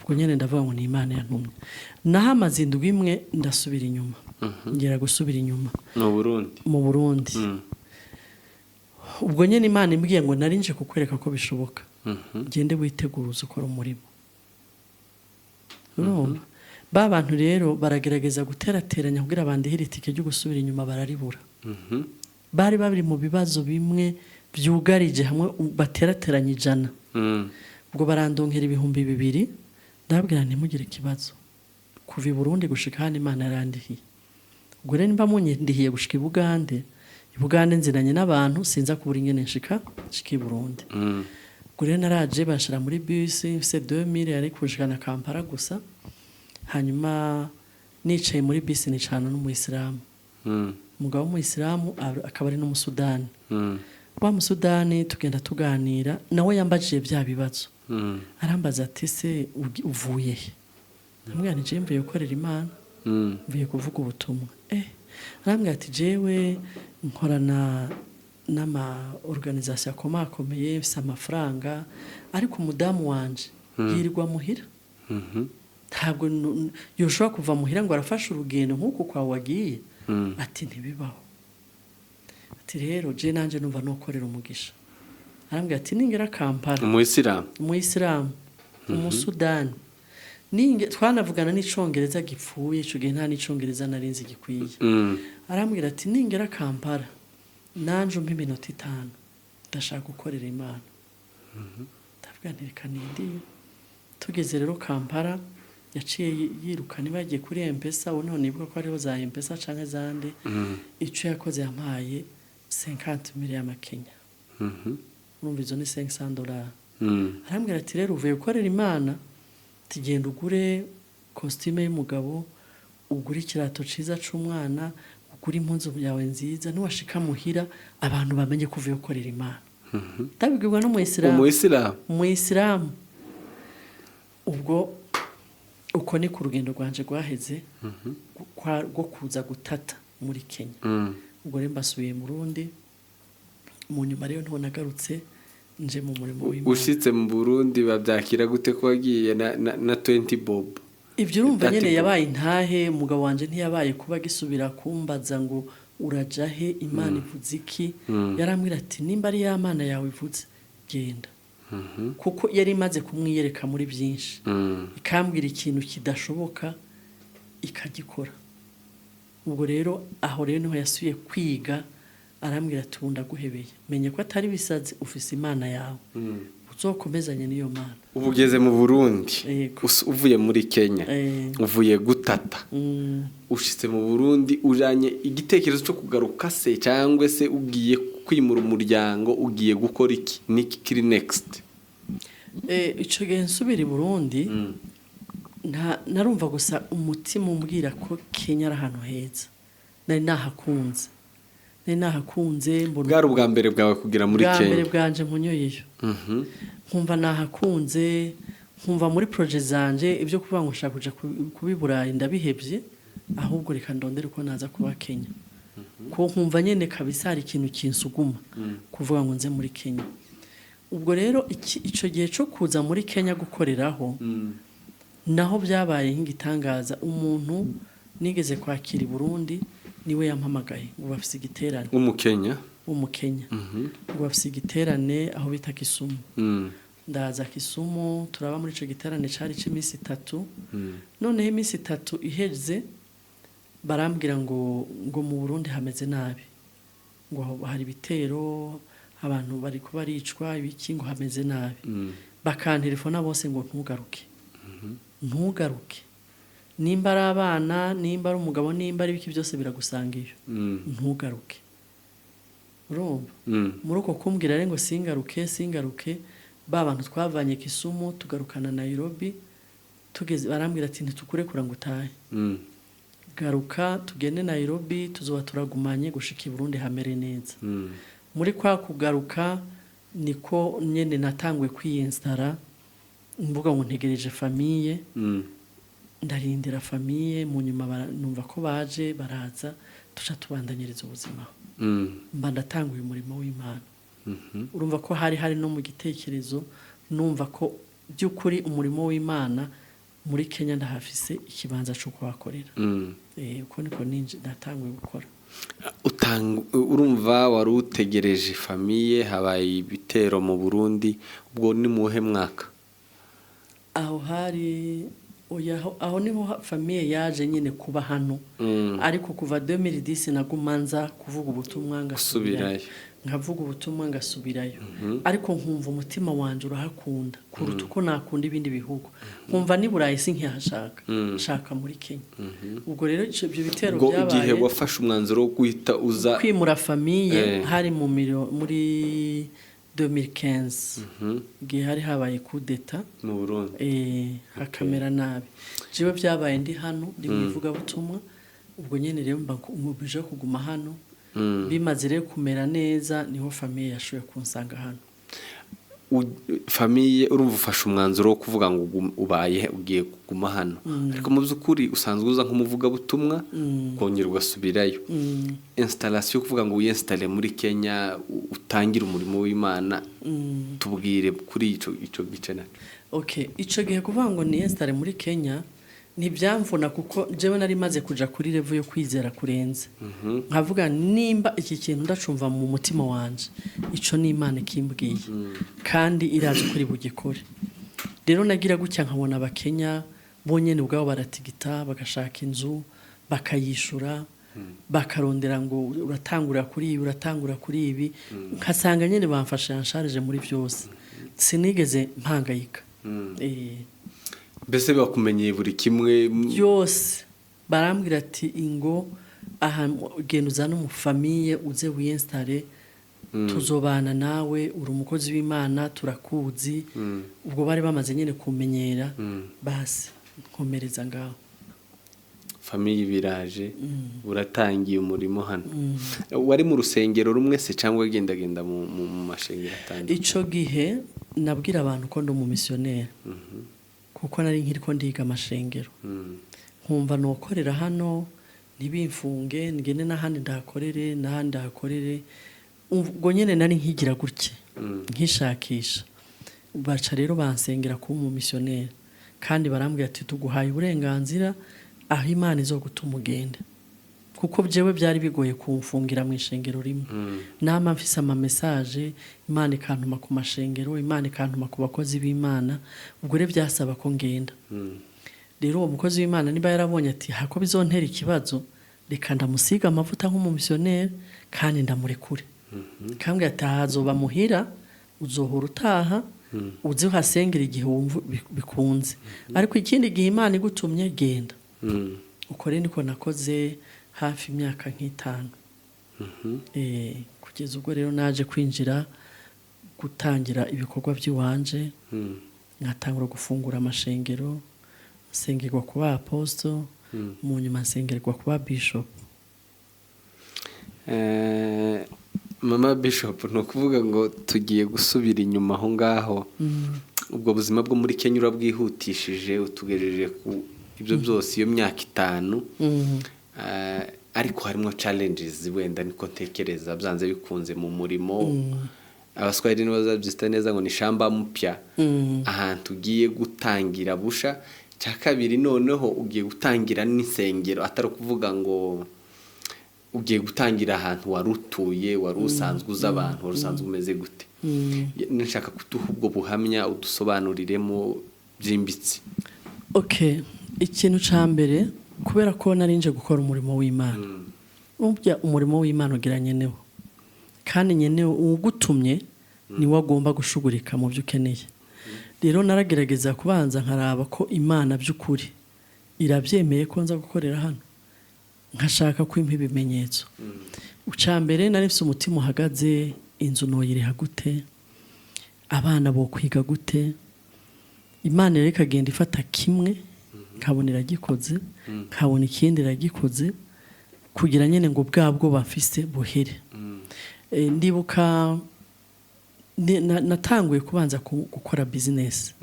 ubwo nyine ndavuga ngo ni Imana yantumye. Nahamaze indwi imwe, ndasubira inyuma, ngera gusubira inyuma. Mu Burundi? Mu Burundi. Ubwo nyine Imana imbwiye ngo: "Nari nje kukwereka ko bishoboka, gende witeguze ukora umurimo." Urumva, ba bantu rero baragerageza guterateranya kugira bandihire itike ryo gusubira inyuma, bararibura. Bari bari mu bibazo bimwe byugarije hamwe, baterateranya 100. Ubwo barandonkera 2000. Ndababwira: "Ntimugire ikibazo, kuva i Burundi gushika hano Imana yarandihiye. Ubwo rero nimba munyendihiye gushika i Bugande, i Bugande nzinanye n'abantu, sinza kubura ingene nshika i Burundi." Ubwo rero naraje, banshira muri bisi mfise 2000, yari kunshikana Kampala gusa. Hanyuma nicaye muri bisi, nicana n'umuyisilamu, umugabo w'umuyisilamu, akaba ari n'umusudani. Wa musudani tugenda tuganira nawe, yambajije bya bibazo. Arambaza ati: "Se uvuye he?" Ndamubwira nti: "Jewe mvuye gukorera Imana." Mvuye kuvuga ubutumwa. Arambwira ati jewe nkorana n'ama organisation akomakomeye, mfise amafaranga, ariko umudamu wanje yirirwa muhira, ntabwo yoshobora kuva muhira ngo arafashe urugendo nk'uku kwawe wagiye. Ati ntibibaho. Ati rero je nanje numva nokorera umugisha. Arambwira ati ningera Kampala. Umuyisilamu? Umuyisilamu, umusudani. Ninge twanavugana n'icongereza gipfuye, ico gihe nta n'icongereza narinzi gikwiye. Arambwira ati ningera Kampala nanje umpe iminota 5, ndashaka gukorera Imana. Ndavuga nti reka nindire. Tugeze rero Kampala, yaciye yiruka, niba yagiye kuri M-Pesa, ubu niho nibuka ko hariho za M-Pesa canke zande. Ico yakoze, yampaye 50 mille y'amakenya. Urumva izo ni $500. Arambwira ati rero uvuye gukorera Imana, tugenda ugure costume y'umugabo, ugure ikirato ciza c'umwana, ugure impuzu yawe nziza, niwashika muhira abantu bamenye ko uvuye gukorera Imana. Ndabibwirwa n'umuyisilamu. Umuyisilamu? Umuyisilamu. Ubwo uko ni ku rugendo rwanje rwaheze rwo kuza gutata muri Kenya. Ubwo rero mbasubiye mu Burundi mu nyuma. Rero niho nagarutse nje mu murimo w'Imana. Ushitse mu Burundi babyakira gute ko wagiye na 20 bob? Ibyo urumva That nyene bob. yabaye intahe. Umugabo wanje ntiyabaye kuba agisubira kumbaza ngo uraja he, Imana ivuze iki. Yarambwira ati nimba ari ya Mana yawe ivuze, genda, kuko yari imaze kumwiyereka muri byinshi, ikambwira ikintu kidashoboka ikagikora. Ubwo rero aho rero niho yasubiye kwiga, arambwira ati ubu ndaguhebeye, menye ko atari bisazi, ufise Imana yawe, uzokomezanye n'iyo Mana. Ubu ugeze mu Burundi. Yego. Uvuye muri Kenya, uvuye gutata, ushitse mu Burundi ujanye igitekerezo cyo kugaruka se, cyangwa se ugiye kwimura umuryango, ugiye gukora iki? Niki kiri next? Ico gihe nsubira i Burundi, narumva gusa umutima umbwira ko Kenya ari ahantu heza. Nari nahakunze mbona. Bwari ubwa mbere bwawe kugera muri Bwa mbere Kenya? bwanje nkunyoyeyo. Nkumva nahakunze, nkumva muri projet zanje ibyo kuvuga ngo nshaka kuja kuba i Burayi ndabihevye, ahubwo reka ndondere uko naza kuba Kenya, ko nkumva nyene kabisa hari ikintu kinsuguma kuvuga ngo nze muri Kenya. Ubwo rero ico gihe co kuza muri Kenya gukoreraho, naho byabaye nk'igitangaza. Umuntu nigeze kwakira i Burundi niwe yampamagaye ngo bafise igiterane. W'umukenya? W'umukenya, ngo bafise igiterane aho bita Kisumu. Ndaza Kisumu, turaba muri ico giterane, cari c'iminsi 3. Noneho iminsi 3 iheze, barambwira ngo mu Burundi hameze nabi, ngo hari ibitero, abantu bari baricwa, ibiki, ngo hameze nabi. Bakantelefona bose ngo ntugaruke, ntugaruke, nimba ari abana, nimba ari umugabo, nimba ari ibiki, byose biragusanga iyo, ntugaruke. Urumva, muri uko kumbwira rero ngo singaruke, singaruke, ba bantu twavanye Kisumu tugarukana Nairobi, tugeze barambwira ati ntitukurekura ngo utahe, garuka tugende Nairobi, tuzoba turagumanye gushika i Burundi hamere neza. Muri kwa kugaruka niko nyene natanguye kwiyinstara, mvuga ngo ntegereje famille. Ndarindira famille, mu nyuma numva ko baje, baraza, tuca tubandanyiriza ubuzima. Mba ndatanguye umurimo w'Imana. Urumva ko hari no mu gitekerezo, numva ko by'ukuri umurimo w'Imana muri Kenya ndahafise ikibanza cyo kuhakorera. Uko niko ninje natanguye gukora. Utanga, urumva wari utegereje famille, habaye ibitero mu Burundi. Ubwo ni muhe mwaka? Aho hari, oya, aho niho famille yaje nyine kuba hano. Ariko kuva 2010 naguma nza kuvuga ubutumwa ngasubirayo. Gusubirayo. Nkavuga ubutumwa ngasubirayo, ariko nkumva umutima wanje urahakunda kuruta uko nakunda ibindi bihugu. Nkumva ni Burayi sinkihashaka, nshaka muri Kenya. Ubwo rero ibyo bitero Ubwo igihe byabaye, wafashe umwanzuro wo guhita uza kwimura famille, hari muri 2015, igihe hari habaye coup d'état mu Burundi. Hakamera nabi. Jewe byabaye ndi hano, ndi mu ivugabutumwa. Ubwo nyene rero mba mubije kuguma hano. Bimaze rero kumera neza, niho famille yashoboye kunsanga hano. Famille, urumva ufashe umwanzuro wo kuvuga ngo ubaye ugiye kuguma hano, ariko mu by'ukuri usanzwe uza nk'umuvugabutumwa, ukongera ugasubirayo. Installation yo kuvuga ngo wiyinstalle muri Kenya, utangire umurimo w'Imana, tubwire kuri ico gice nacyo. Okay, ico gihe kuvuga ngo ni installe muri Kenya ntibyamvuna, kuko jewe nari maze kuja kuri level yo kwizera kurenze, nkavuga nimba iki kintu ndacumva mu mutima wanje, ico ni Imana ikimbwiye kandi irazi kuri bugikore. Rero nagira gutya nkabona Abakenya bonyene ubwabo baratigita, bagashaka inzu, bakayishura, bakarondera ngo uratangura kuri ibi, uratangura kuri ibi, nkasanga nyene bamfashe en charge muri byose, sinigeze mpangayika. Mbese bakumenyeye buri kimwe? Byose. Barambwira ati: "Ingo aha, genda uzane umufamille, uze wiyinstalle, tuzobana nawe, uri umukozi w'Imana, turakuzi." Ubwo bari bamaze nyine kumenyera, basi nkomereza ngaho. Famille biraje, uratangiye umurimo hano. Wari mu rusengero rumwe se cyangwa wagendagenda mu mashengero atandukanye? Ico gihe nabwira abantu ko ndi umumisiyoneri, kuko nari nkiriko ndiga amashengero, nkumva nokorera hano ntibimfunge, ngende n'ahandi ndahakorere, n'ahandi ndahakorere. Ubwo nyene nari nkigira gutya nkishakisha. Baca rero bansengera kuba umumisiyoneri, kandi barambwira ati: "Tuguhaye uburenganzira, aho Imana izogutuma ugende," kuko jewe byari bigoye kumfungira mu ishengero rimwe. Nama mfise ama message, Imana ikantuma ku mashengero, Imana ikantuma ku bakozi b'Imana. Ubwo rero byasaba ko ngenda. Rero uwo mukozi w'Imana niba yarabonye ati hako bizontera ikibazo, reka ndamusiga amavuta nk'umumisiyoneri kandi ndamurekure, kambwira ati: "Ahazoba muhira, uzohora utaha, uze uhasengera igihe wumva bikunze, ariko ikindi gihe Imana igutumye genda." Uko rero niko nakoze hafi imyaka nk'itanu. Kugeza ubwo rero naje kwinjira gutangira ibikorwa by'iwanje, nkatangura gufungura amashengero, nsengerwa kuba apostle, mu nyuma nsengerwa kuba bishop. Mama Bishop, ni ukuvuga ngo tugiye gusubira inyuma aho ngaho. Ubwo buzima bwo muri Kenya urabwihutishije, utugejeje ku ibyo byose, iyo myaka 5. Ariko harimo challenges wenda, niko ntekereza, byanze bikunze mu murimo. Abaswahili nibo bazabyita neza ngo ni shamba mpya, ahantu ugiye gutangira busha. Cya kabiri, noneho ugiye gutangira n'insengero, atari ukuvuga ngo ugiye gutangira ahantu wari utuye, wari usanzwe uzi abantu, wari usanzwe umeze gute. Nshaka kuduha ubwo buhamya, udusobanuriremo byimbitse. Okay, ikintu ca mbere, kubera ko nari nje gukora umurimo w'Imana, burya umurimo w'Imana ugira nyenewo, kandi nyenewo ugutumye niwe agomba gushugurika mu byo ukeneye. Rero naragerageza kubanza nkaraba ko Imana by'ukuri irabyemeye ko nza gukorera hano, nkashaka ko impa ibimenyetso. Uca mbere nari mfise umutima uhagaze: inzu noyiriha gute? Abana bo kwiga gute? Imana rero ikagenda ifata kimwe, nkabona iragikoze, nkabona ikindi iragikoze, kugira nyine ngo bwa bwoba mfise buhere. Ndibuka natanguye kubanza gukora business,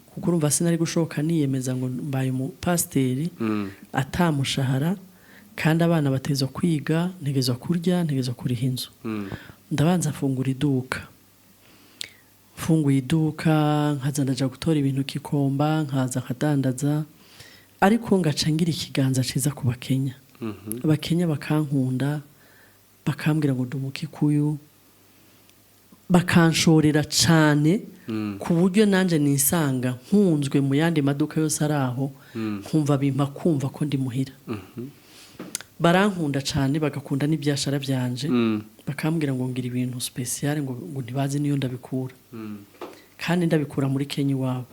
kuko urumva sinari gushoboka niyemeza ngo mbaye umupasiteri atamushahara, kandi abana batezwa kwiga, ntegezwa kurya, ntegezwa kuriha inzu. Ndabanza mfungura iduka. Mfunguye iduka, nkaza ndaja gutora ibintu kikomba, nkaza nkadandaza, ariko ngaca ngira ikiganza ciza ku Bakenya. Abakenya bakankunda, bakambwira ngo ndi Umukikuyu, bakanshorera cane, ku buryo nanje nisanga nkunzwe mu yandi maduka yose ari aho, nkumva bimpa kumva ko ndi muhira. Barankunda cane, bagakunda n'ibyashara byanje, bakambwira ngo ngira ibintu spécial, ngo ntibazi niyo ndabikura, kandi ndabikura muri Kenya iwabo.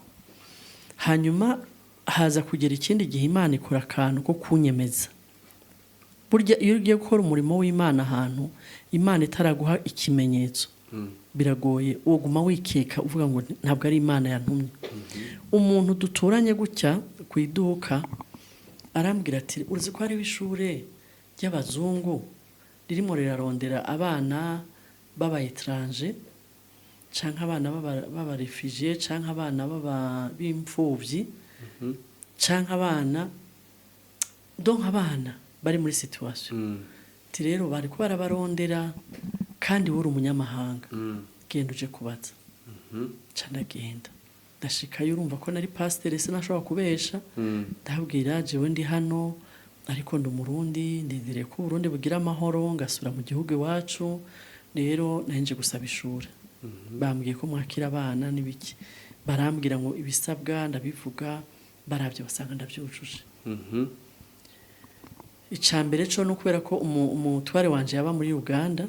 Hanyuma haza kugera ikindi gihe Imana ikora akantu ko kunyemeza. Burya iyo ugiye gukora umurimo w'Imana ahantu Imana itaraguha ikimenyetso, biragoye, woguma wikeka uvuga ngo ntabwo ari Imana yantumye. Umuntu duturanye gutya ku iduka arambwira ati: "Uzi ko hariho ishure ry'abazungu ririmo rirarondera abana b'aba étrangers?" Canke abana b'aba réfugiés, canke abana b'imfuvyi, canke abana, donc abana bari muri situation. Ati rero bari ko barabarondera, kandi wowe uri umunyamahanga, genda uje kubaza. Ca ndagenda, ndashikayo. Urumva ko nari pasiteri, sinashobora kubesha. Ndabwira: "Jewe ndi hano, ariko ndi Umurundi, ndindiriye ko Uburundi bugira amahoro ngasubira mu gihugu iwacu. Rero nari nje gusaba ishuri, bambwiye ko mwakira abana n'ibiki." Barambwira ngo ibisabwa, ndabivuga, barabye basanga ndabyujuje. Icya mbere cyo ni ukubera ko umutware wanje yaba muri Uganda,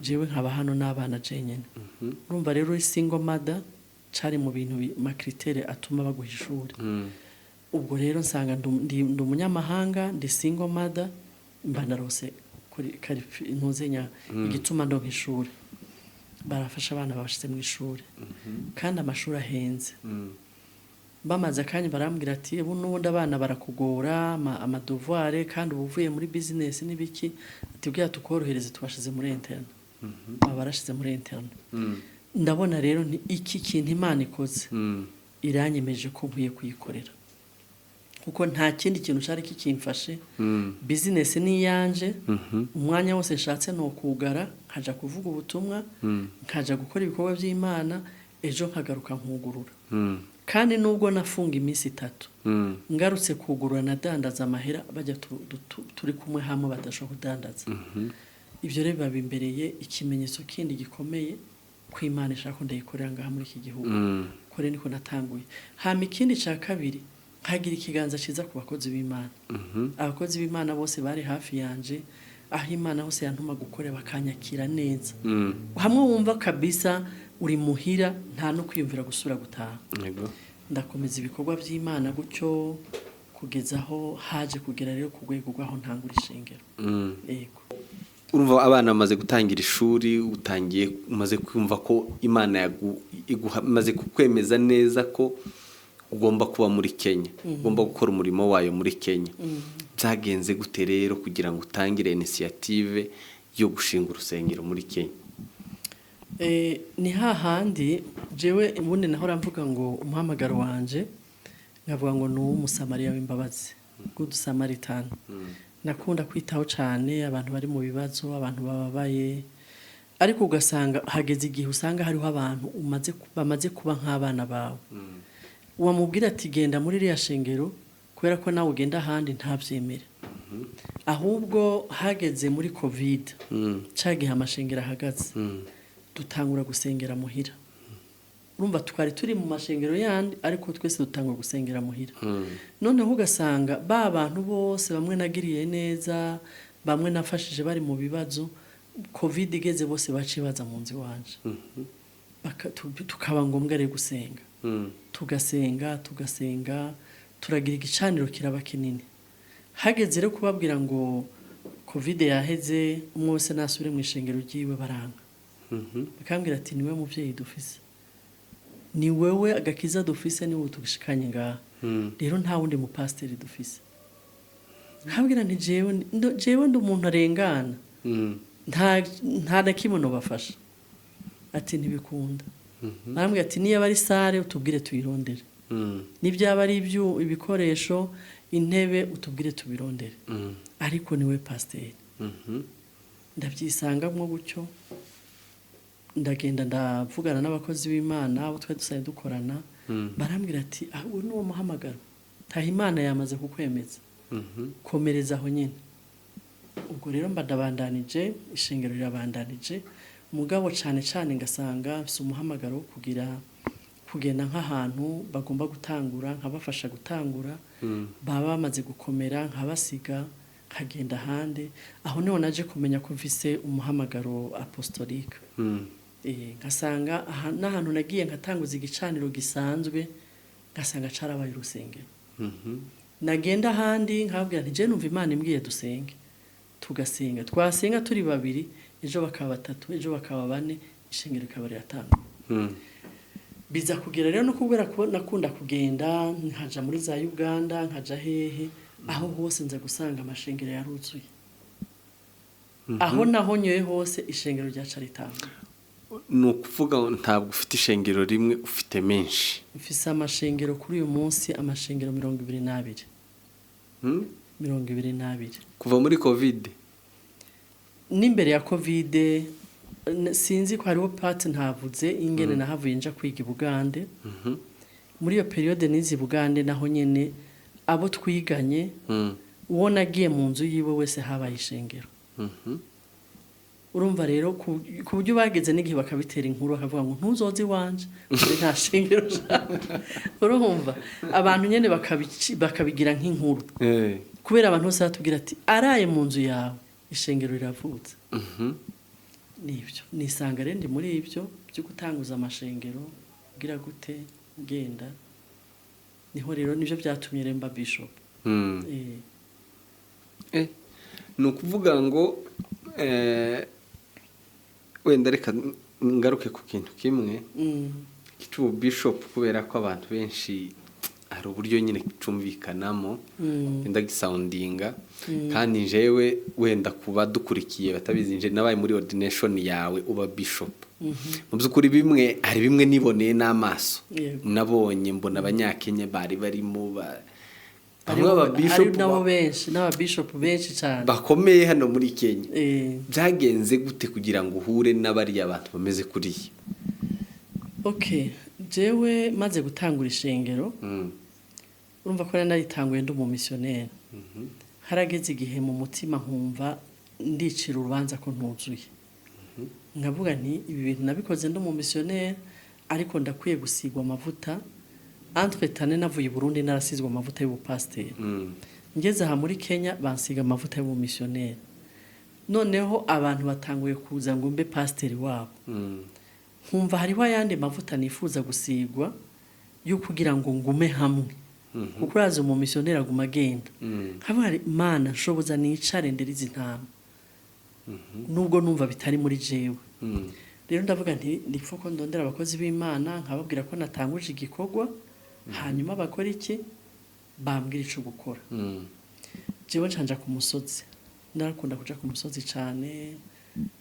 jewe nkaba hano n'abana jenyine. Urumva rero uri single mother, cari mu bintu ma critères atuma baguha ishuri. Ubwo rero nsanga ndi umunyamahanga, ndi single mother, mba narose kuri ntuzenya igituma ndonka ishuri. Barafasha abana, babashize mu ishuri, kandi amashuri ahenze. Bamaze akanya barambwira ati: "Ubu n'ubundi abana barakugora, ama devoirs, kandi uba uvuye muri business n'ibiki." Ati: "Bwira tukorohereze, tubashize muri internat." Baba barashize muri internat. Ndabona rero ni iki kintu Imana ikoze, iranyemeje ko nkwiye kuyikorera, kuko nta kindi kintu cyari kikimfashe. Business ni iyanje, umwanya wose nshatse ni ukugara, nkaja kuvuga ubutumwa, nkaja gukora ibikorwa by'Imana, ejo nkagaruka nkugurura. Kandi nubwo nafunga iminsi 3, ngarutse kugurura nadandaza amahera bajya turi kumwe hamwe badashobora kudandaza. Ibyo rero biba bimbereye ikimenyetso kindi gikomeye ko Imana ishaka ko ndayikorera ngaha muri iki gihugu. Ko rero niko natanguye. Hama ikindi cya kabiri, nkagira ikiganza cyiza ku bakozi b'Imana. Abakozi b'Imana bose bari hafi yanje, aho Imana hose yantuma gukorera bakanyakira neza. Hamwe wumva kabisa uri muhira, nta no kwiyumvira gusubira gutaha. Ndakomeza ibikorwa by'Imana gutyo kugeza aho haje kugera rero ku rwego rw'aho ntangura ishengero. Yego. Urumva abana bamaze gutangira ishuri, utangiye umaze kumva ko Imana imaze kukwemeza neza ko ugomba kuba muri Kenya, ugomba gukora umurimo wayo muri Kenya. Byagenze gute rero kugira ngo utangire initiative yo gushinga urusengero muri Kenya? Ni hahandi jewe ubundi nahora mvuga ngo umuhamagaro wanje, nkavuga ngo ni uw'Umusamariya w'imbabazi, Good Samaritan. Nakunda kwitaho cyane abantu bari mu bibazo, abantu bababaye, ariko ugasanga hageze igihe usanga hariho abantu bamaze kuba nk'abana bawe, wamubwira ati: "Genda muri iriya shengero," kubera ko nawe ugenda ahandi ntabyemere. Ahubwo hageze muri COVID, cya gihe amashengero ahagaze, dutangura gusengera muhira. Urumva twari turi mu mashengero yandi, ariko twese dutangura gusengera muhira. Noneho ugasanga ba bantu bose, bamwe nagiriye neza, bamwe nafashije bari mu bibazo, COVID igeze bose baciye baza mu nzu iwanje. Tukaba ngombwa rero gusenga, tugasenga, tugasenga, turagira igicaniro kiraba kinini. Hageze rero kubabwira ngo COVID yaheze, umwe wese nasubire mu ishengero ryiwe, baranga. Bakambwira ati: "Niwe muvyeyi dufise, ni wewe agakiza dufise, niwe tugushikanye ngaha, rero nta wundi mupasiteri dufise." Nkabwira nti: "Jewe ndi umuntu arengana, nta na kimwe nobafasha." Ati: "Ntibikunda." Barambwira ati: "Niyo ari salle utubwire tuyirondere, nibyaba ari ibikoresho, intebe, utubwire tubirondere, ariko niwe pasiteri." Ndabyisangamo gutyo, ndagenda ndavugana n'abakozi b'Imana abo twari dusanzwe dukorana. Barambwira ati: "Ah, uwo ni uwo muhamagaro, taha, Imana yamaze kukwemeza, komereza aho nyine." Ubwo rero mba ndabandanije, ishengero rirabandanije, mugabo cyane cyane ngasanga mfise umuhamagaro wo kugira kugenda nk'ahantu bagomba gutangura, nkabafasha gutangura, baba bamaze gukomera nkabasiga, nkagenda ahandi. Aho niho naje kumenya ko mfise umuhamagaro apostolique. Ngasanga n'ahantu nagiye nkatanguza igicaniro gisanzwe, ngasanga carabaye urusengero. Nagenda ahandi nkababwira nti: "Je numva Imana imbwiye dusenge," tugasenga, twasenga turi babiri, ejo bakaba batatu, ejo bakaba bane, ishengero rikaba riratangwa. Biza kugera rero no kubera ko nakunda kugenda, nkaja muri za Uganda, nkaja hehe, aho hose nza gusanga amashengero yaruzuye. Aho naho nyoye hose ishengero ryaca ritangwa. Ni ukuvuga ngo ntabwo ufite ishengero rimwe, ufite menshi? Mfise amashengero kuri uyu munsi, amashengero 22. 22. Kuva muri COVID? N'imbere ya COVID. Sinzi ko hariho part ntavuze, ingene nahavuye nja kwiga i Bugande. Muri iyo période nize i Bugande, naho nyene abo twiganye, uwo nagiye mu nzu yiwe wese habaye ishengero. Urumva rero, ku buryo bageze n'igihe bakabitera inkuru, bakavuga ngo ntuzoze iwanje muri nta shengero ushaka. Urumva abantu nyene bakabigira nk'inkuru, kubera abantu bose batubwira ati araye mu nzu yawe ishengero riravutse. Nibyo nisanga rero ndi muri ibyo byo gutanguza amashengero, kugira gute, ngenda niho rero nibyo byatumye remba bishop. Ni ukuvuga ngo wenda reka ngaruke ku kintu kimwe cy'ubu bishop, kubera ko abantu benshi hari uburyo nyine cumvikanamo, wenda gisoundinga. Kandi njewe wenda kuba dukurikiye batabizi, nje nabaye muri ordination yawe uba bishop. Mu by'ukuri bimwe, hari bimwe niboneye n'amaso. Nabonye, mbona Abanyakenya bari barimo bamwe aba bishop ari nabo benshi, n'ababishop benshi cyane bakomeye hano muri Kenya. Byagenze gute kugira ngo uhure n'abariya bantu bameze kuriya? Okay, jewe maze gutangura ishengero, urumva ko nari naritanguye ndi umumisiyoneri, harageze igihe mu mutima nkumva ndicira urubanza ko ntuzuye, nkavuga nti ibi bintu nabikoze ndi umumisiyoneri, ariko ndakwiye gusigwa amavuta. Entre temps navuye i Burundi narasizwe amavuta y'ubupasiteri. Ngeze aha muri Kenya bansiga amavuta y'ubumisiyoneri, noneho abantu batanguye kuza ngo mbe pasiteri wabo. Nkumva hariho ayandi mavuta nifuza gusigwa yo kugira ngo ngume hamwe, kuko urazi umumisiyoneri aguma agenda. Nkavuga nti, Mana nshoboza nicare ndere izi ntama, nubwo numva bitari muri jewe. Rero ndavuga nti nipfa ko ndondera abakozi b'Imana, nkababwira ko natanguje igikorwa, hanyuma bakora iki, bambwira ico gukora. Jewe ncanja ku musozi, ndarakunda kuja ku musozi cane,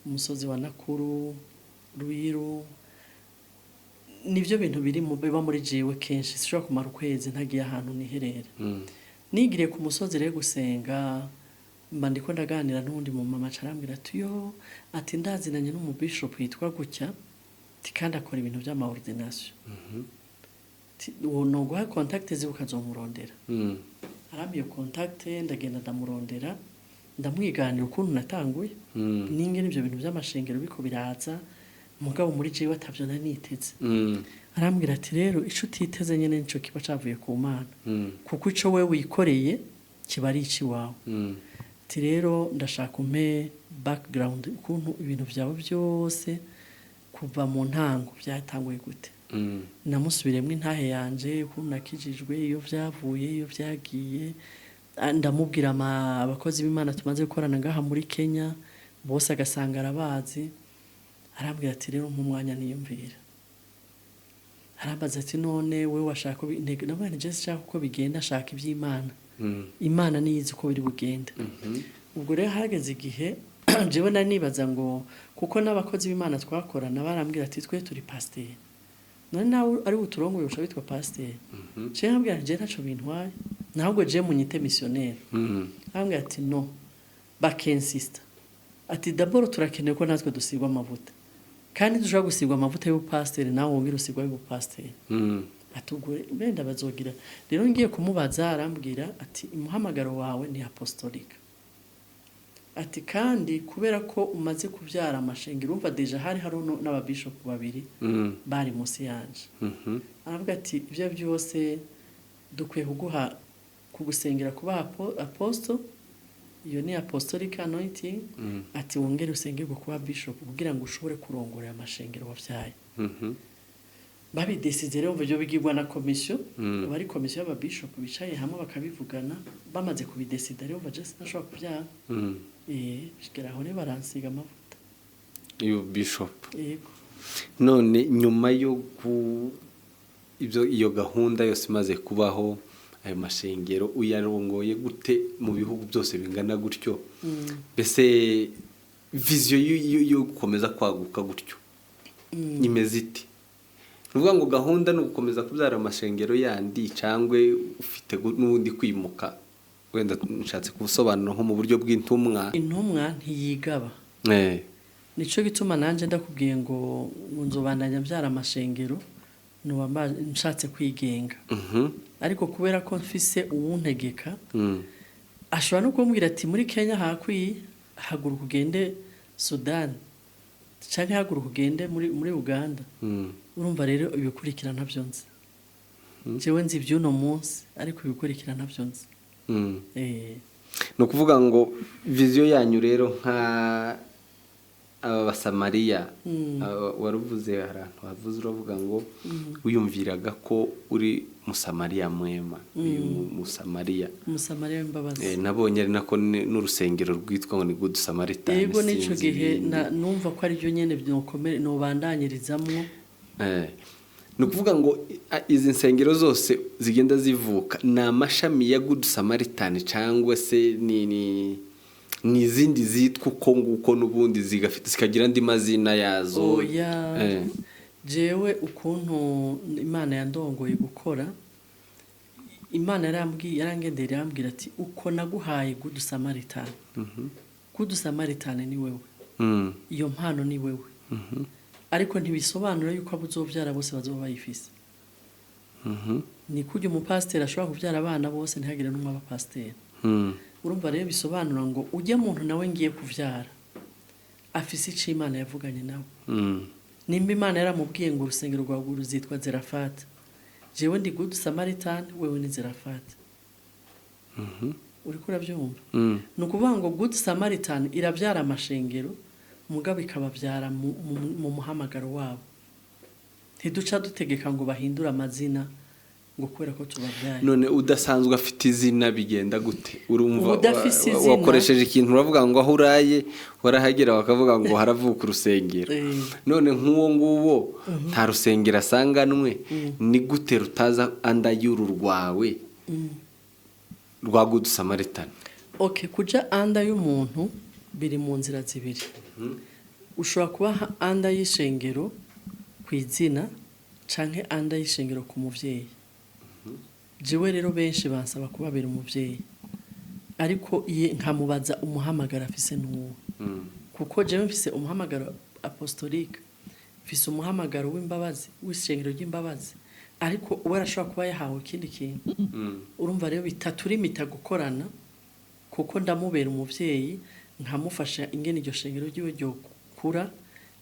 umusozi wa Nakuru, Ruiru. Nivyo bintu biri mu biba muri jewe kenshi, sinshobora kumara ukwezi ntagiye ahantu niherera. Nigiriye ku musozi rero gusenga, mba ndiko ndaganira n'uwundi mu mama, arambwira ati yo, ati ndazinanye n'umubishop yitwa gutya, ati kandi akora ibintu by'ama ordination, uwo noguha contact ziwe ukazomurondera. Arampa iyo contact, ndagenda ndamurondera, ndamwiganira ukuntu natanguye n'ingene ibyo bintu by'amashengero biko biraza, mugabo muri jewe atavyo nari niteze. Arambwira ati rero ico utiteze nyene nico kiba cavuye ku Mana, kuko ico wewe wikoreye kiba ari iciwawe. Ati rero ndashaka umpe background, ukuntu ibintu byawe byose kuva mu ntango byatanguye gute. Namusubiremo intahe yanje, ukuntu nakijijwe, iyo byavuye, iyo byagiye. Ndamubwira abakozi b'Imana tumaze gukorana ngaha muri Kenya bose, agasanga arabazi. Arambwira ati rero nk'umwanya niyumvira. Arambaza ati none wewe washaka ko navuga nti je sinshaka uko bigenda, shaka iby'Imana. Imana niyo izi uko biri bugende. Ubwo rero hageze igihe jewe nari nibaza ngo, kuko n'abakozi b'Imana twakorana barambwira ati twe turi pasiteri, none nawe ari buturongoye uca witwa pasiteri? Je nkabwira nti je ntaco bintwaye, nahubwo je munyite missionnaire. Arambwira ati no, bakinsista ati d'abord turakeneye ko natwe dusigwa amavuta, kandi dushobora gusigwa amavuta y'ubupasiteri, nawe wongere usigwa y'ubupasiteri. Ati ubwo benda bazogira. Rero ngiye kumubaza, arambwira ati umuhamagaro wawe ni apostolique, ati kandi kubera ko umaze kubyara amashengero, urumva déjà hari hari n'ababishopu babiri bari munsi yanje. Aravuga ati ibyo byose dukwiye kuguha kugusengera kuba apostle, iyo ni apostolic anointing. Ati wongere usengerwe kuba bishop kugira ngo ushobore kurongora aya mashengero wabyaye. Babidesize rero, ibyo bigirwa na komisiyo. Aba ari komisiyo y'ababishop bicaye hamwe bakabivugana. Bamaze kubidesida rero, umva just ntashobora kubyara. Bigera aho rero baransiga amavuta. Iyo bishop? Yego. None nyuma yo ku ibyo, iyo gahunda yose imaze kubaho, ayo mashengero uyarongoye gute mu bihugu byose bingana gutyo? Mbese vision yo gukomeza kwaguka gutyo? Imeze ite? Ni ukuvuga ngo gahunda ni ugukomeza kubyara amashengero yandi, cyangwa ufite n'ubundi kwimuka? Wenda nshatse kubusobanura nko mu buryo bw'intumwa. Intumwa ntiyigaba. Nico gituma nanje ndakubwiye ngo nzobandanya mbyara amashengero, nuba nshatse kwigenga. Ariko kubera ko mfise uwuntegeka, ashobora no kumbwira ati: "Muri Kenya hakwiye, haguruka ugende Sudani, canke haguruka ugende muri Uganda." Urumva rero, ibikurikira ntabyo nzi. Jewe nzi iby'uno munsi, ariko ibikurikira ntabyo nzi. Ni ukuvuga ngo vision yanyu rero nka aba Basamariya, waruvuze, hari ahantu havuze, uravuga ngo wiyumviraga ko uri Musamariya mwema, uyu Musamariya. Umusamariya w'imbabazi. Nabonye ari nako n'urusengero rwitwa ngo ni Good Samaritan. Yego, n'ico Sinzi gihe ibindi. Numva ko aribyo nyene nobandanyirizamwo. Ni ukuvuga ngo izi nsengero zose zigenda zivuka ni amashami ya Good Samaritan, cyangwa se ni izindi zitwa uko nguko n'ubundi zigafite, zikagira andi mazina yazo? Oya. Jewe ukuntu Imana yandongoye gukora, Imana yarambwiye, yarangendera, irambwira ati: "Uko naguhaye Good Samaritan, Good Samaritan ni wewe." Iyo mpano ni wewe, ariko ntibisobanura yuko abo uzobyara bose bazoba bayifise. Ni kurya umupasiteri ashobora kubyara abana bose ntihagire n'umwe aba pasiteri. Urumva rero, bisobanura ngo ujye muntu nawe ngiye kuvyara afise ico Imana yavuganye nawe. Nimba Imana yaramubwiye ngo urusengero rwawe ruzitwa Zerafati, jewe ndi Good Samaritan, wewe ni Zerafati. Uriko urabyumva? Ni ukuvuga ngo Good Samaritan irabyara amashengero, mugabo ikababyara mu muhamagaro wabo. Ntiduca dutegeka ngo bahindure amazina ngo kubera ko tubabyaye. None udasanzwe afite izina bigenda gute? Urumva, Udafise izina- wakoresheje ikintu, uravuga ngo aho uraye warahagera bakavuga ngo haravuka urusengero. None nk'uwo nguwo nta rusengero asanganwe, ni gute rutaza under y'uru rwawe rwa Good Samaritan? Okay, kuja under y'umuntu biri mu nzira zibiri. Ushobora kuba under y'ishengero ku izina, canke under y'ishengero ku muvyeyi. Jewe rero benshi bansaba kubabera umuvyeyi, ariko iye nkamubaza umuhamagaro afise n'uwo, kuko jewe mfise umuhamagaro apostolique, mfise umuhamagaro w'imbabazi, w'ishengero ry'imbabazi, ariko uwe arashobora kuba yahawe ikindi kintu. Urumva rero, bitaturimita gukorana, kuko ndamubera umuvyeyi, nkamufasha ingene iryo shengero ryiwe ryokura,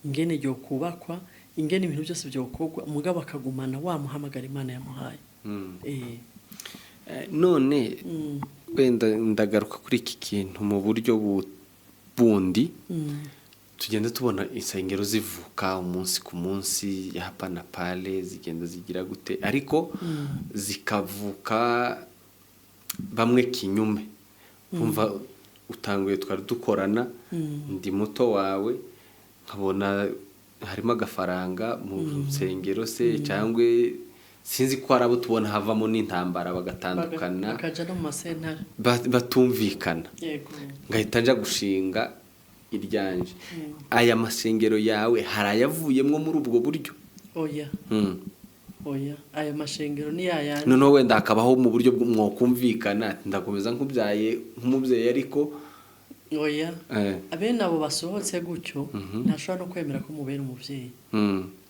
ingene ryokubakwa, ingene ibintu byose byokorwa, mugabo akagumana wa muhamagara Imana yamuhaye. None wenda ndagaruka kuri iki kintu mu buryo bundi. Tugenda tubona insengero zivuka umunsi ku munsi, hapa na pale, zigenda zigira gute, ariko zikavuka bamwe kinyume. Kumva utanguye, twari dukorana, ndi muto wawe, nkabona harimo agafaranga mu nsengero se, cyangwa sinzi ko hari abo tubona havamo n'intambara, bagatandukana, bakaja no mu masentare. Batumvikana. Ngahita nja gushinga iryanje. Aya masengero yawe hari ayavuyemwo muri ubwo buryo? Oya. Oya, aya mashengero ni yayandi. Noneho wenda hakabaho mu buryo mwokumvikana, ndakomeza nkubyaye nk'umubyeyi, ariko Oya. Abene abo basohotse gutyo ntashobora no kwemera ko mubera umuvyeyi,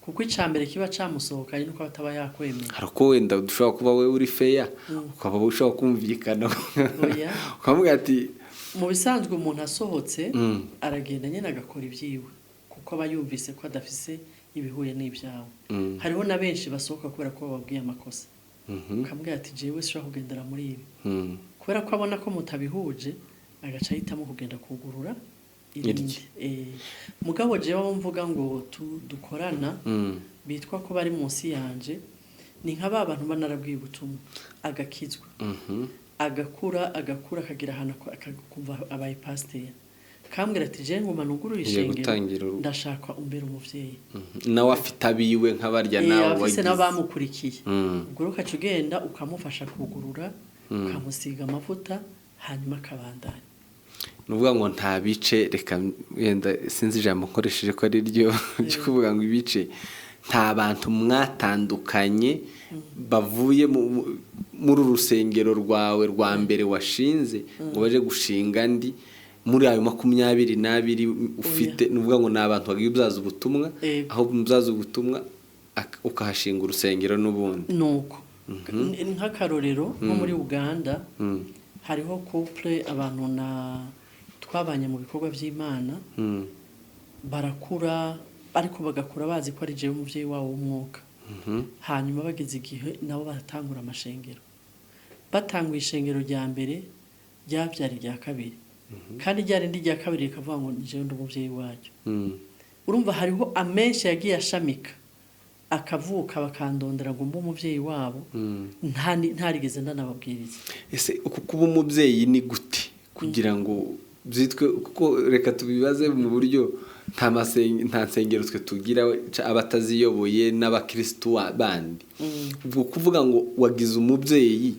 kuko icya mbere kiba camusohokanye nuko ataba yakwemera. Hari uko wenda ushobora kuba we uri feya, ukaba ushobora kumvikana, Oya. ukavuga ati Mu bisanzwe umuntu asohotse aragenda nyine agakora ibyiwe, kuko aba yumvise ko adafise ibihuye n'ibyawe. Hariho na benshi basohoka kubera ko bababwiye amakosa, ukamubwira ati: "Jewe sinshobora kugendera muri ibi." Kubera ko abona ko mutabihuje, agaca ahitamo kugenda kugurura irindi. Mugabo jewe abo mvuga ngo dukorana, bitwa ko bari munsi yanje, ni nka ba bantu banarabwiye ubutumwa, agakizwa, agakura, agakura, akagira ahantu akakumva abaye pasiteri, kambwira ati: "Je nguma nugurure Ngiye ishengero, gutangira ndashaka umbere umuvyeyi." Nawe afite abiwe nk'abarya nawe abafise wagize. N'abamukurikiye. Ubwo rero ukaca ugenda ukamufasha kugurura, ukamusiga amavuta, hanyuma akabandanya. Ni ukuvuga ngo nta bice, reka wenda sinzi ijambo nkoresheje ko ari ryo ryo kuvuga ngo ibice, nta bantu mwatandukanye bavuye muri uru rusengero rwawe rwa mbere washinze ngo baje gushinga andi muri ayo 22 ufite. Ni ukuvuga ngo ni abantu bagiye ubyaza ubutumwa, aho ubyaza ubutumwa ukahashinga urusengero n'ubundi. Nuko nk'akarorero, nko muri Uganda hariho couple, abantu na twabanye mu bikorwa by'Imana, barakura, ariko bagakura bazi ko ari jewe umuvyeyi wabo w'umwuka. Hanyuma bageze igihe nabo baratangura amashengero. Batanguye ishengero rya mbere, ryabyara irya kabiri, kandi rya rindi rya kabiri rikavuga ngo ni jewe ndi umuvyeyi waryo. Urumva hariho amenshi yagiye ashamika, akavuka, bakandondera ngo mbe umuvyeyi wabo, ntarigeze ndanababwiriza. Ese uku kuba umubyeyi ni gute kugira ngo byitwe? Kuko reka tubibaze mu buryo nta nsengero twe tugira, abataziyoboye n'abakirisitu bandi. Ubwo kuvuga ngo wagize umubyeyi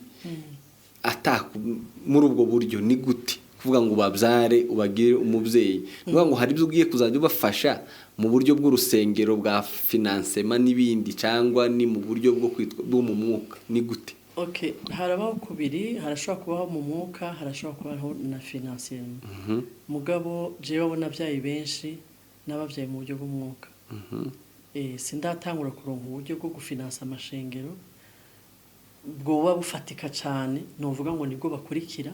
muri ubwo buryo ni gute? Kuvuga ngo ubabyare, ubagire umubyeyi, ni ukuvuga ngo hari ibyo ugiye kuzajya ubafasha mu buryo bw'urusengero, bwa financement n'ibindi, cyangwa ni mu buryo bwo kwitwa bwo mu mwuka? Ni gute? Okay, harabaho kubiri: harashobora kubaho mu mwuka, harashobora kubaho na financier. Mugabo jewe abo nabyaye benshi n'ababyaye mu buryo bw'umwuka. Sindatangura kuronka uburyo bwo gufinansa amashengero bwoba bufatika cyane, novuga ngo nibwo bakurikira.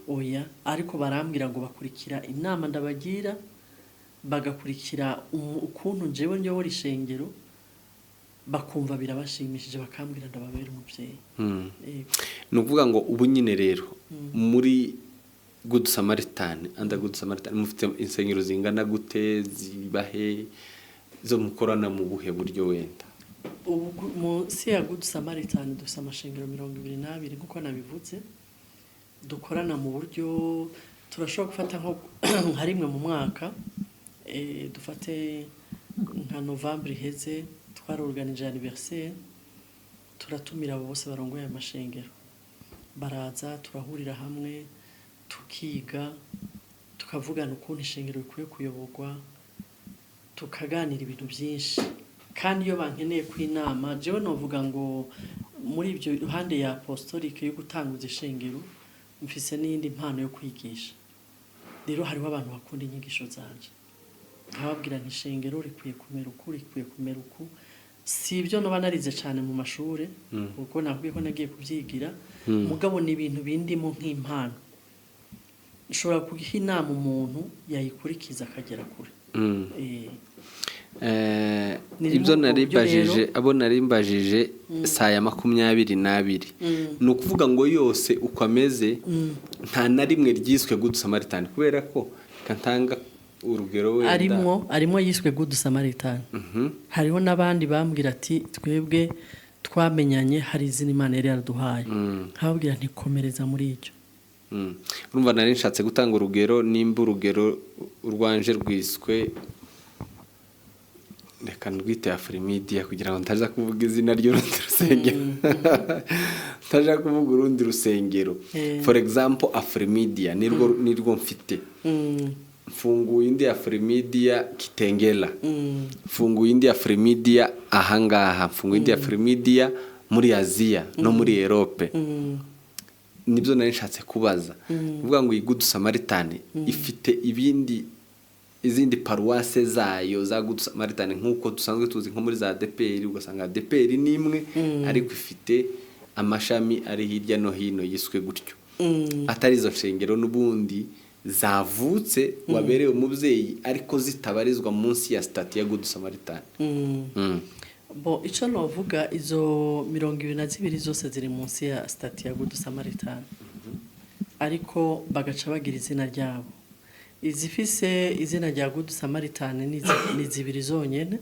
Oya, ariko barambwira ngo bakurikira inama ndabagira, bagakurikira ukuntu jewe nyobora ishengero, bakumva birabashimishije, bakambwira ndababera umubyeyi. Yego. Ni ukuvuga ngo ubu nyine rero muri Good Samaritan, under Good Samaritan, mufite insengero zingana gute, zibahe, zo mukorana mu buhe buryo wenda? Ubu munsi ya Good Samaritan dufite amashengero 22 nk'uko nabivutse. Dukorana mu buryo turashobora gufata nko nka rimwe mu mwaka. Dufate nka novembre iheze, twarorganije anniversaire, turatumira abo bose barongoye amashengero, baraza, turahurira hamwe, tukiga, tukavugana ukuntu ishengero rikwiye kuyoborwa, tukaganira ibintu byinshi. Kandi iyo bankeneye ku inama, jewe novuga ngo muri ibyo, iruhande ya apostolique yo gutanguza ishengero, mfise n'iyindi mpano yo kwigisha. Rero hariho abantu bakunda inyigisho zanje, nkababwira nti ishengero rikwiye kumera uku, rikwiye kumera uku. Si ibyo noba narize cyane mu mashuri, kuko nakubwiye ko nagiye kubyigira, mugabo ni ibintu bindimo nk'impano. Nshobora kugiha inama umuntu, yayikurikiza akagera kure. Ni Ibyo muri ubwo nari buryo rero. mbajije, abo nari mbajije saa ya 22, ni ukuvuga ngo yose uko ameze nta na rimwe ryiswe Good Samaritan? Kubera ko reka ntanga urugero wenda. Arimo yiswe Good Samaritan. Hariho n'abandi bambwira ati twebwe twamenyanye hari izina Imana yari yaraduhaye, nkababwira ntikomereza muri icyo. Urumva nari nshatse gutanga urugero, nimba urugero urwanje rwiswe, reka ndwite Afrimedia, kugira ngo ntaza kuvuga izina ry'urundi rusengero, ntaza kuvuga urundi rusengero. For example, Afrimedia nirwo mfite. Mfunguye indi Afrimedia Kitengela, mfunguye indi Afrimedia ahangaha, mfunguye indi Afrimedia muri Aziya no muri Europe. Nibyo nari nshatse kubaza, kuvuga ngo iyi Good Samaritan ifite ibindi, izindi paruwase zayo za Good Samaritan, nk'uko dusanzwe tuzi nko muri za ADEPR, ugasanga ADEPR ni imwe ariko ifite amashami ari hirya no hino yiswe gutyo, atari izo nshengero n'ubundi zavutse wabereye umubyeyi ariko zitabarizwa munsi ya statut ya Good Samaritan. Bo icyo navuga, izo 22 zose ziri munsi ya statut ya Good Samaritan, ariko bagaca bagira izina ryabo. Izifise izina rya Good Samaritan ni zibiri zonyene,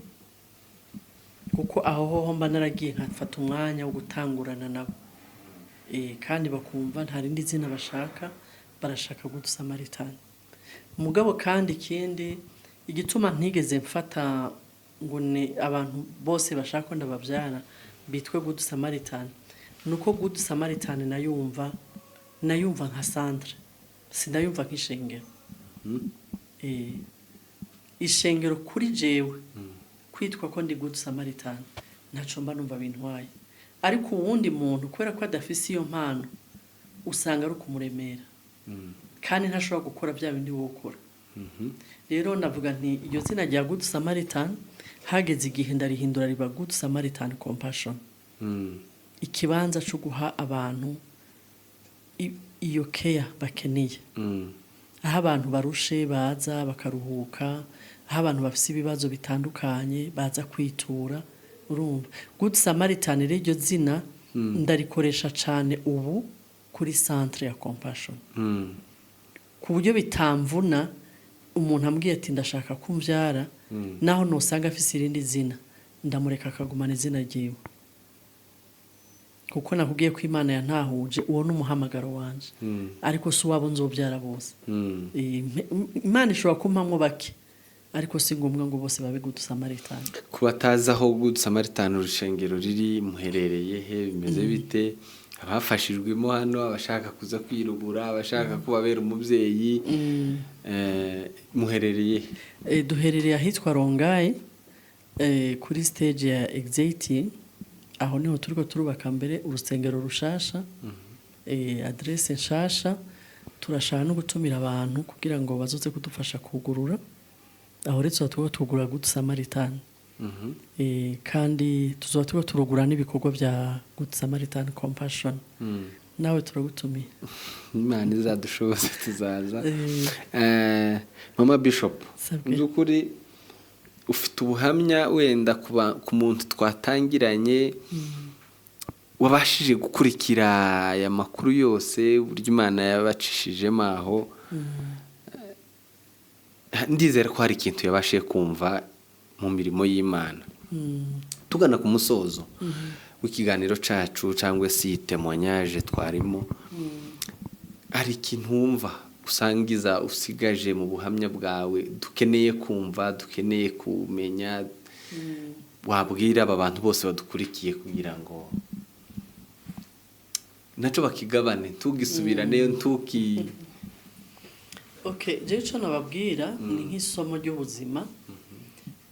kuko aho hoho mba naragiye nkafata umwanya wo gutangurana nabo. Kandi bakumva nta rindi zina bashaka, barashaka Good Samaritan. Mugabo kandi ikindi igituma ntigeze mfata ngo ni abantu bose bashaka ko ndababyara bitwe Good Samaritan, nuko Good Samaritan nayumva nka centre, sinayumva nk'ishengero. Ishengero kuri jewe, kwitwa ko ndi Good Samaritan, ntaco mba numva bintwaye. Ariko uwundi muntu, kubera ko adafise iyo mpano, usanga ari ukumuremera, kandi ntashobora gukora bya bindi wowe ukora. Rero navuga nti iryo zina rya Good Samaritan hageze igihe ndarihindura, riba Good Samaritan Compassion, ikibanza cyo guha abantu iyo care bakeneye, aho abantu barushe baza bakaruhuka, aho abantu bafite ibibazo bitandukanye baza kwitura. Urumva, Good Samaritan rero, iryo zina ndarikoresha cyane ubu kuri centre ya Compassion, ku buryo bitamvuna. Umuntu ambwiye ati ndashaka kumbyara, naho nusanga afise irindi zina, ndamureka akagumana izina ryiwe, kuko nakubwiye ko Imana yantahuje. Uwo ni umuhamagaro wanje, ariko si uwabo nzobyara bose. Imana ishobora kumpamwo bake, ariko si ngombwa ngo bose babe Good Samaritan. Ku batazi aho Good Samaritan urushengero riri, muherereye he? Bimeze bite? Abafashijwemo hano, abashaka kuza kwirubura, abashaka kubabera umubyeyi, muherereye he? Duherereye ahitwa Rongai, kuri stage ya Exeiti. Aho niho turiko turubaka mbere urusengero rushasha, adresse nshasha. Turashaka no gutumira abantu kugira ngo bazoze kudufasha kugurura. Aho rero tuzoba turiko tugura Good Samaritan, kandi tuzoba turiko turugura n'ibikorwa bya Good Samaritan Compassion. Nawe turagutumiye. Imana izadushoboze tuzaza. Mama Bishop, Sabwe. mu by'ukuri ufite ubuhamya wenda ku muntu twatangiranye wabashije gukurikira aya makuru yose, uburyo Imana yabacishijemo aho. Ndizera ko hari ikintu yabashije kumva mu mirimo y'Imana. Tugana ku musozo w'ikiganiro cacu cyangwa se iyi témoignage twarimo, hari ikintu wumva usangiza usigaje mu buhamya bwawe dukeneye kumva, dukeneye kumenya, wabwira aba bantu bose badukurikiye kugira ngo nacyo bakigabane, ntugisubirane, ntuki Okay, jewe ico nababwira ni nk'isomo ry'ubuzima.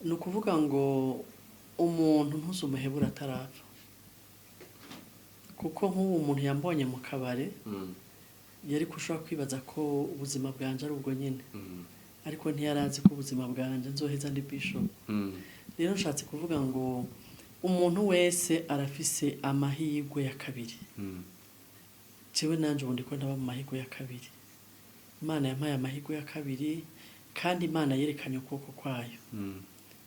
Ni ukuvuga ngo umuntu ntuzumuhebure atarapfa, kuko nk'ubu umuntu yambonye mu kabare yari kushobora kwibaza ko ubuzima bwanje ari ubwo nyine, ariko ntiyarazi ko ubuzima bwanje nzoheza ndi bishop. Rero nshatse kuvuga ngo umuntu wese arafise amahirwe ya kabiri. Jewe nanje ubu ndiko ndaba mu mahirwe ya kabiri. Imana yampaye amahirwe ya kabiri, kandi Imana yerekanye ukuboko kwayo.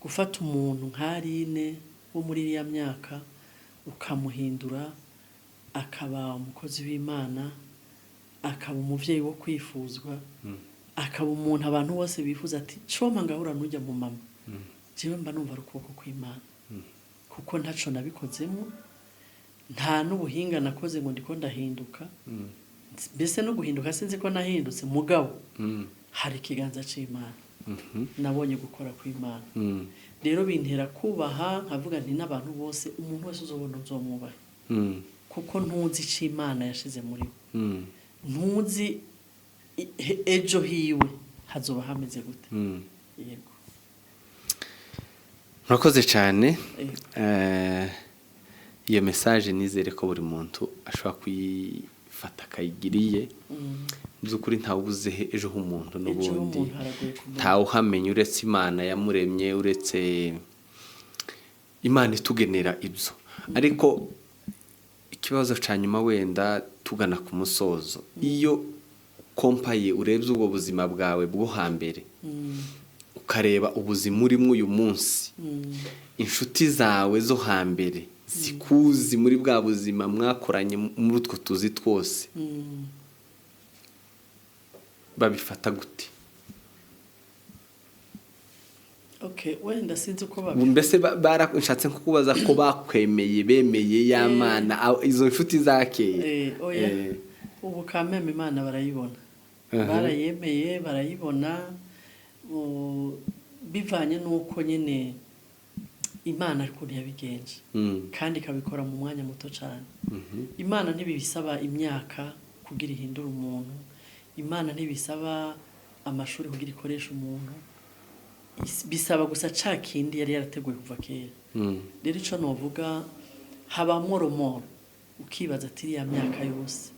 Gufata umuntu nka Aline wo muri iriya myaka, ukamuhindura akaba umukozi w'Imana, akaba umuvyeyi wo kwifuzwa, akaba umuntu abantu bose bifuza ati coma ngahura nujya mu mama, jewe mba numva ari ukuboko kw'Imana, kuko ntaco nabikozemo, nta n'ubuhinga nakoze ngo ndiko ndahinduka. Mbese no guhinduka sinzi ko nahindutse, mugabo hari ikiganza c'Imana nabonye, gukora kw'Imana. Rero bintera kubaha, nkavuga nti n'abantu bose, umuntu wese uzobona uzomwubahe, kuko ntuzi ico Imana yashize muri we, ntuzi ejo hiwe hazoba hameze gute. Yego. Murakoze cyane. Yego. Iyo message nizere ko buri muntu ashobora kuyifata akayigiriye. Mu by'ukuri ntawubuze ejo h'umuntu Ejo n'ubundi h'umuntu haragoye kumenya. Ntawuhamenya uretse Imana yamuremye, uretse Imana itugenera ibyo. Ariko ikibazo cya nyuma wenda tugana ku musozo, iyo compaye, urebye ubwo buzima bwawe bwo hambere, ukareba ubuzima urimo uyu munsi, inshuti zawe zo hambere zikuzi muri bwa buzima mwakoranye muri utwo tuzi twose, babifata gute? Okay, wenda sinzi uko babi Mbese nshatse kukubaza ko bakwemeye, bemeye ya Mana, izo nshuti za kera. Oya. Ubu kameme Imana barayibona. Barayemeye, barayibona, bivanye n'uko nyine Imana ukuntu yabigenje, kandi ikabikora mu mwanya muto cyane. Imana ntibisaba imyaka kugira ihindure umuntu. Imana ntibisaba Amashuri kugira ikoresha umuntu bisaba gusa ca kindi yari yarateguye kuva kera. Rero ico novuga, habamwo remords, ukibaza ati iriya myaka yose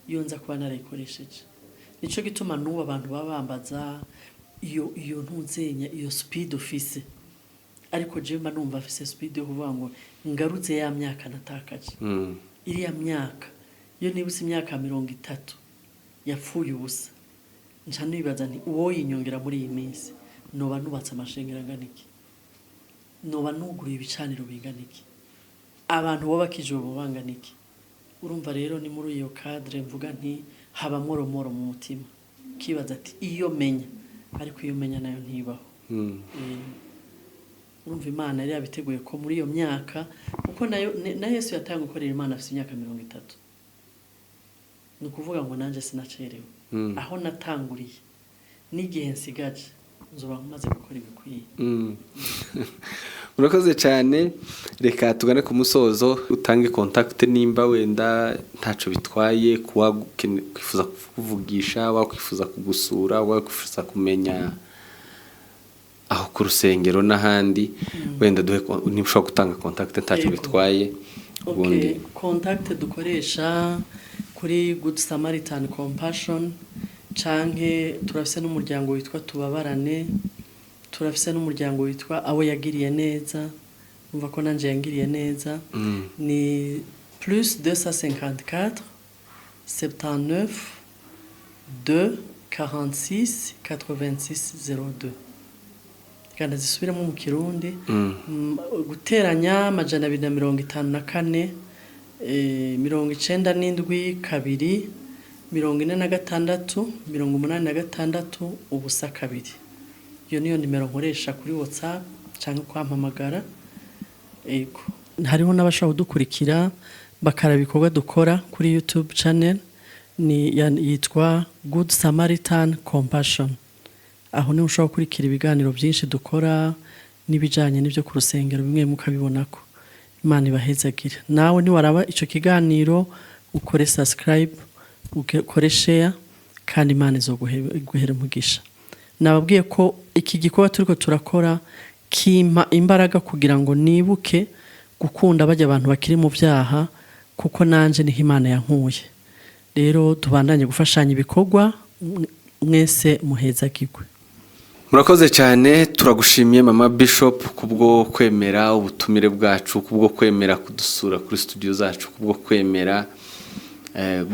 iyo nza kuba narayikoresheje. Nico gituma n'ubu abantu baba bambaza iyo ntuzenya iyo speed ufise, ariko jewe mba numva afise speed yo kuvuga ngo ngarutse ya myaka natakaje. Iriya myaka, iyo nibutse imyaka 30 yapfuye ubusa, nca nibaza nti uwo yinyongera muri iyi minsi, noba nubatse amashengero angana iki, noba nuguruye ibicaniro bingana iki, abantu bubakije ubu bangana iki? Urumva rero ni muri iyo cadre mvuga nti habamwo remords mu mutima, ukibaza ati iyo menya, ariko iyo menya nayo ntibaho. Urumva Imana yari yabiteguye ko muri iyo myaka, kuko nayo na Yesu yatanga gukorera Imana afite imyaka 30. Ni ukuvuga ngo nanjye sinacerewe. Aho natanguriye n'igihe nsigaje, nzoba maze gukora ibikwiye. Murakoze cyane. Reka tugane ku musozo, utange contact nimba wenda ntaco bitwaye, kuwa kwifuza kukuvugisha, wakwifuza kugusura, wakwifuza kumenya aho ku rusengero n'ahandi, wenda duhe niba ushobora gutanga contact ntacyo bitwaye ubundi. Okay, contact dukoresha kuri Good Samaritan Compassion, canke turafise n'umuryango witwa Tubabarane, turafise n'umuryango witwa Abo Yagiriye Neza, umva ko nanje yangiriye neza. Ni plus 254 79 2 46 86 02. Kandi zisubiremo mu Kirundi: guteranya 254 97 2 46 86 0 2. Iyo niyo nimero nkoresha kuri WhatsApp cyangwa kwampamagara. Ego, hariho n'abashobora kudukurikira bakaraba ibikorwa dukora kuri YouTube channel, ni yitwa Good Samaritan Compassion. Aho niho ushobora gukurikira ibiganiro byinshi dukora n'ibijyanye n'ibyo ku rusengero, bimwe mukabibona ko Imana ibahezagire. Nawe niwaraba icyo kiganiro, ukore subscribe, ukore share, kandi Imana izoguhera umugisha. Nababwiye ko iki gikorwa turiko turakora kimpa imbaraga kugira ngo nibuke gukunda bajya abantu bakiri mu byaha, kuko nanje niho Imana yankuye. Rero tubandanye gufashanya ibikorwa, mwese muhezagirwe. Murakoze cyane, turagushimiye Mama Bishop kubwo kwemera ubutumire bwacu, kubwo kwemera kudusura kuri studio zacu, kubwo kwemera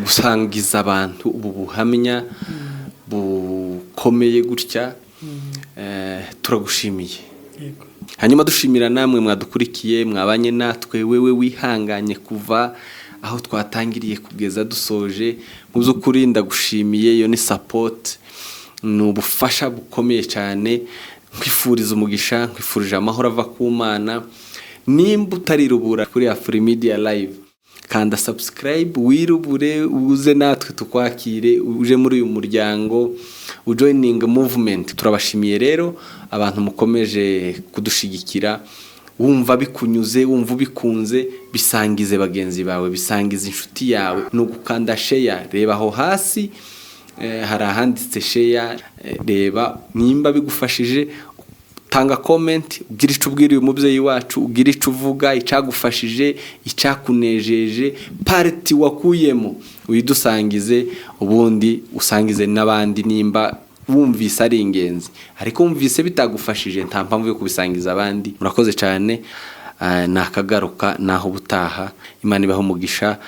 gusangiza abantu ubu buhamya bukomeye gutya. Turagushimiye. Hanyuma dushimira namwe mwadukurikiye, mwabanye natwe, wewe wihanganye kuva aho twatangiriye kugeza dusoje. Mu by'ukuri ndagushimiye, iyo ni support, ni ubufasha bukomeye cyane. Nkwifuriza umugisha, nkwifurije amahoro ava ku Mana. Nimba utarirubura kuri Afrimedia Live, kanda subscribe, wirubure, uze natwe tukwakire, uje muri uyu muryango, ujoining movement. Turabashimiye rero abantu mukomeje kudushigikira. Wumva bikunyuze, wumva ubikunze, bisangize bagenzi bawe, bisangize inshuti yawe. Ni ugukanda share. Reba aho hasi, hari ahanditse share. Reba nimba bigufashije, tanga comment, ugira icyo ubwira uyu mubyeyi wacu, ugira icyo uvuga, icyagufashije, icyakunejeje, part wakuyemo, uyidusangize, ubundi usangize n'abandi nimba wumvise ari ingenzi. Ariko wumvise bitagufashije, nta mpamvu yo kubisangiza abandi. Murakoze cyane, nakagaruka naho ubutaha. Imana ibahe umugisha.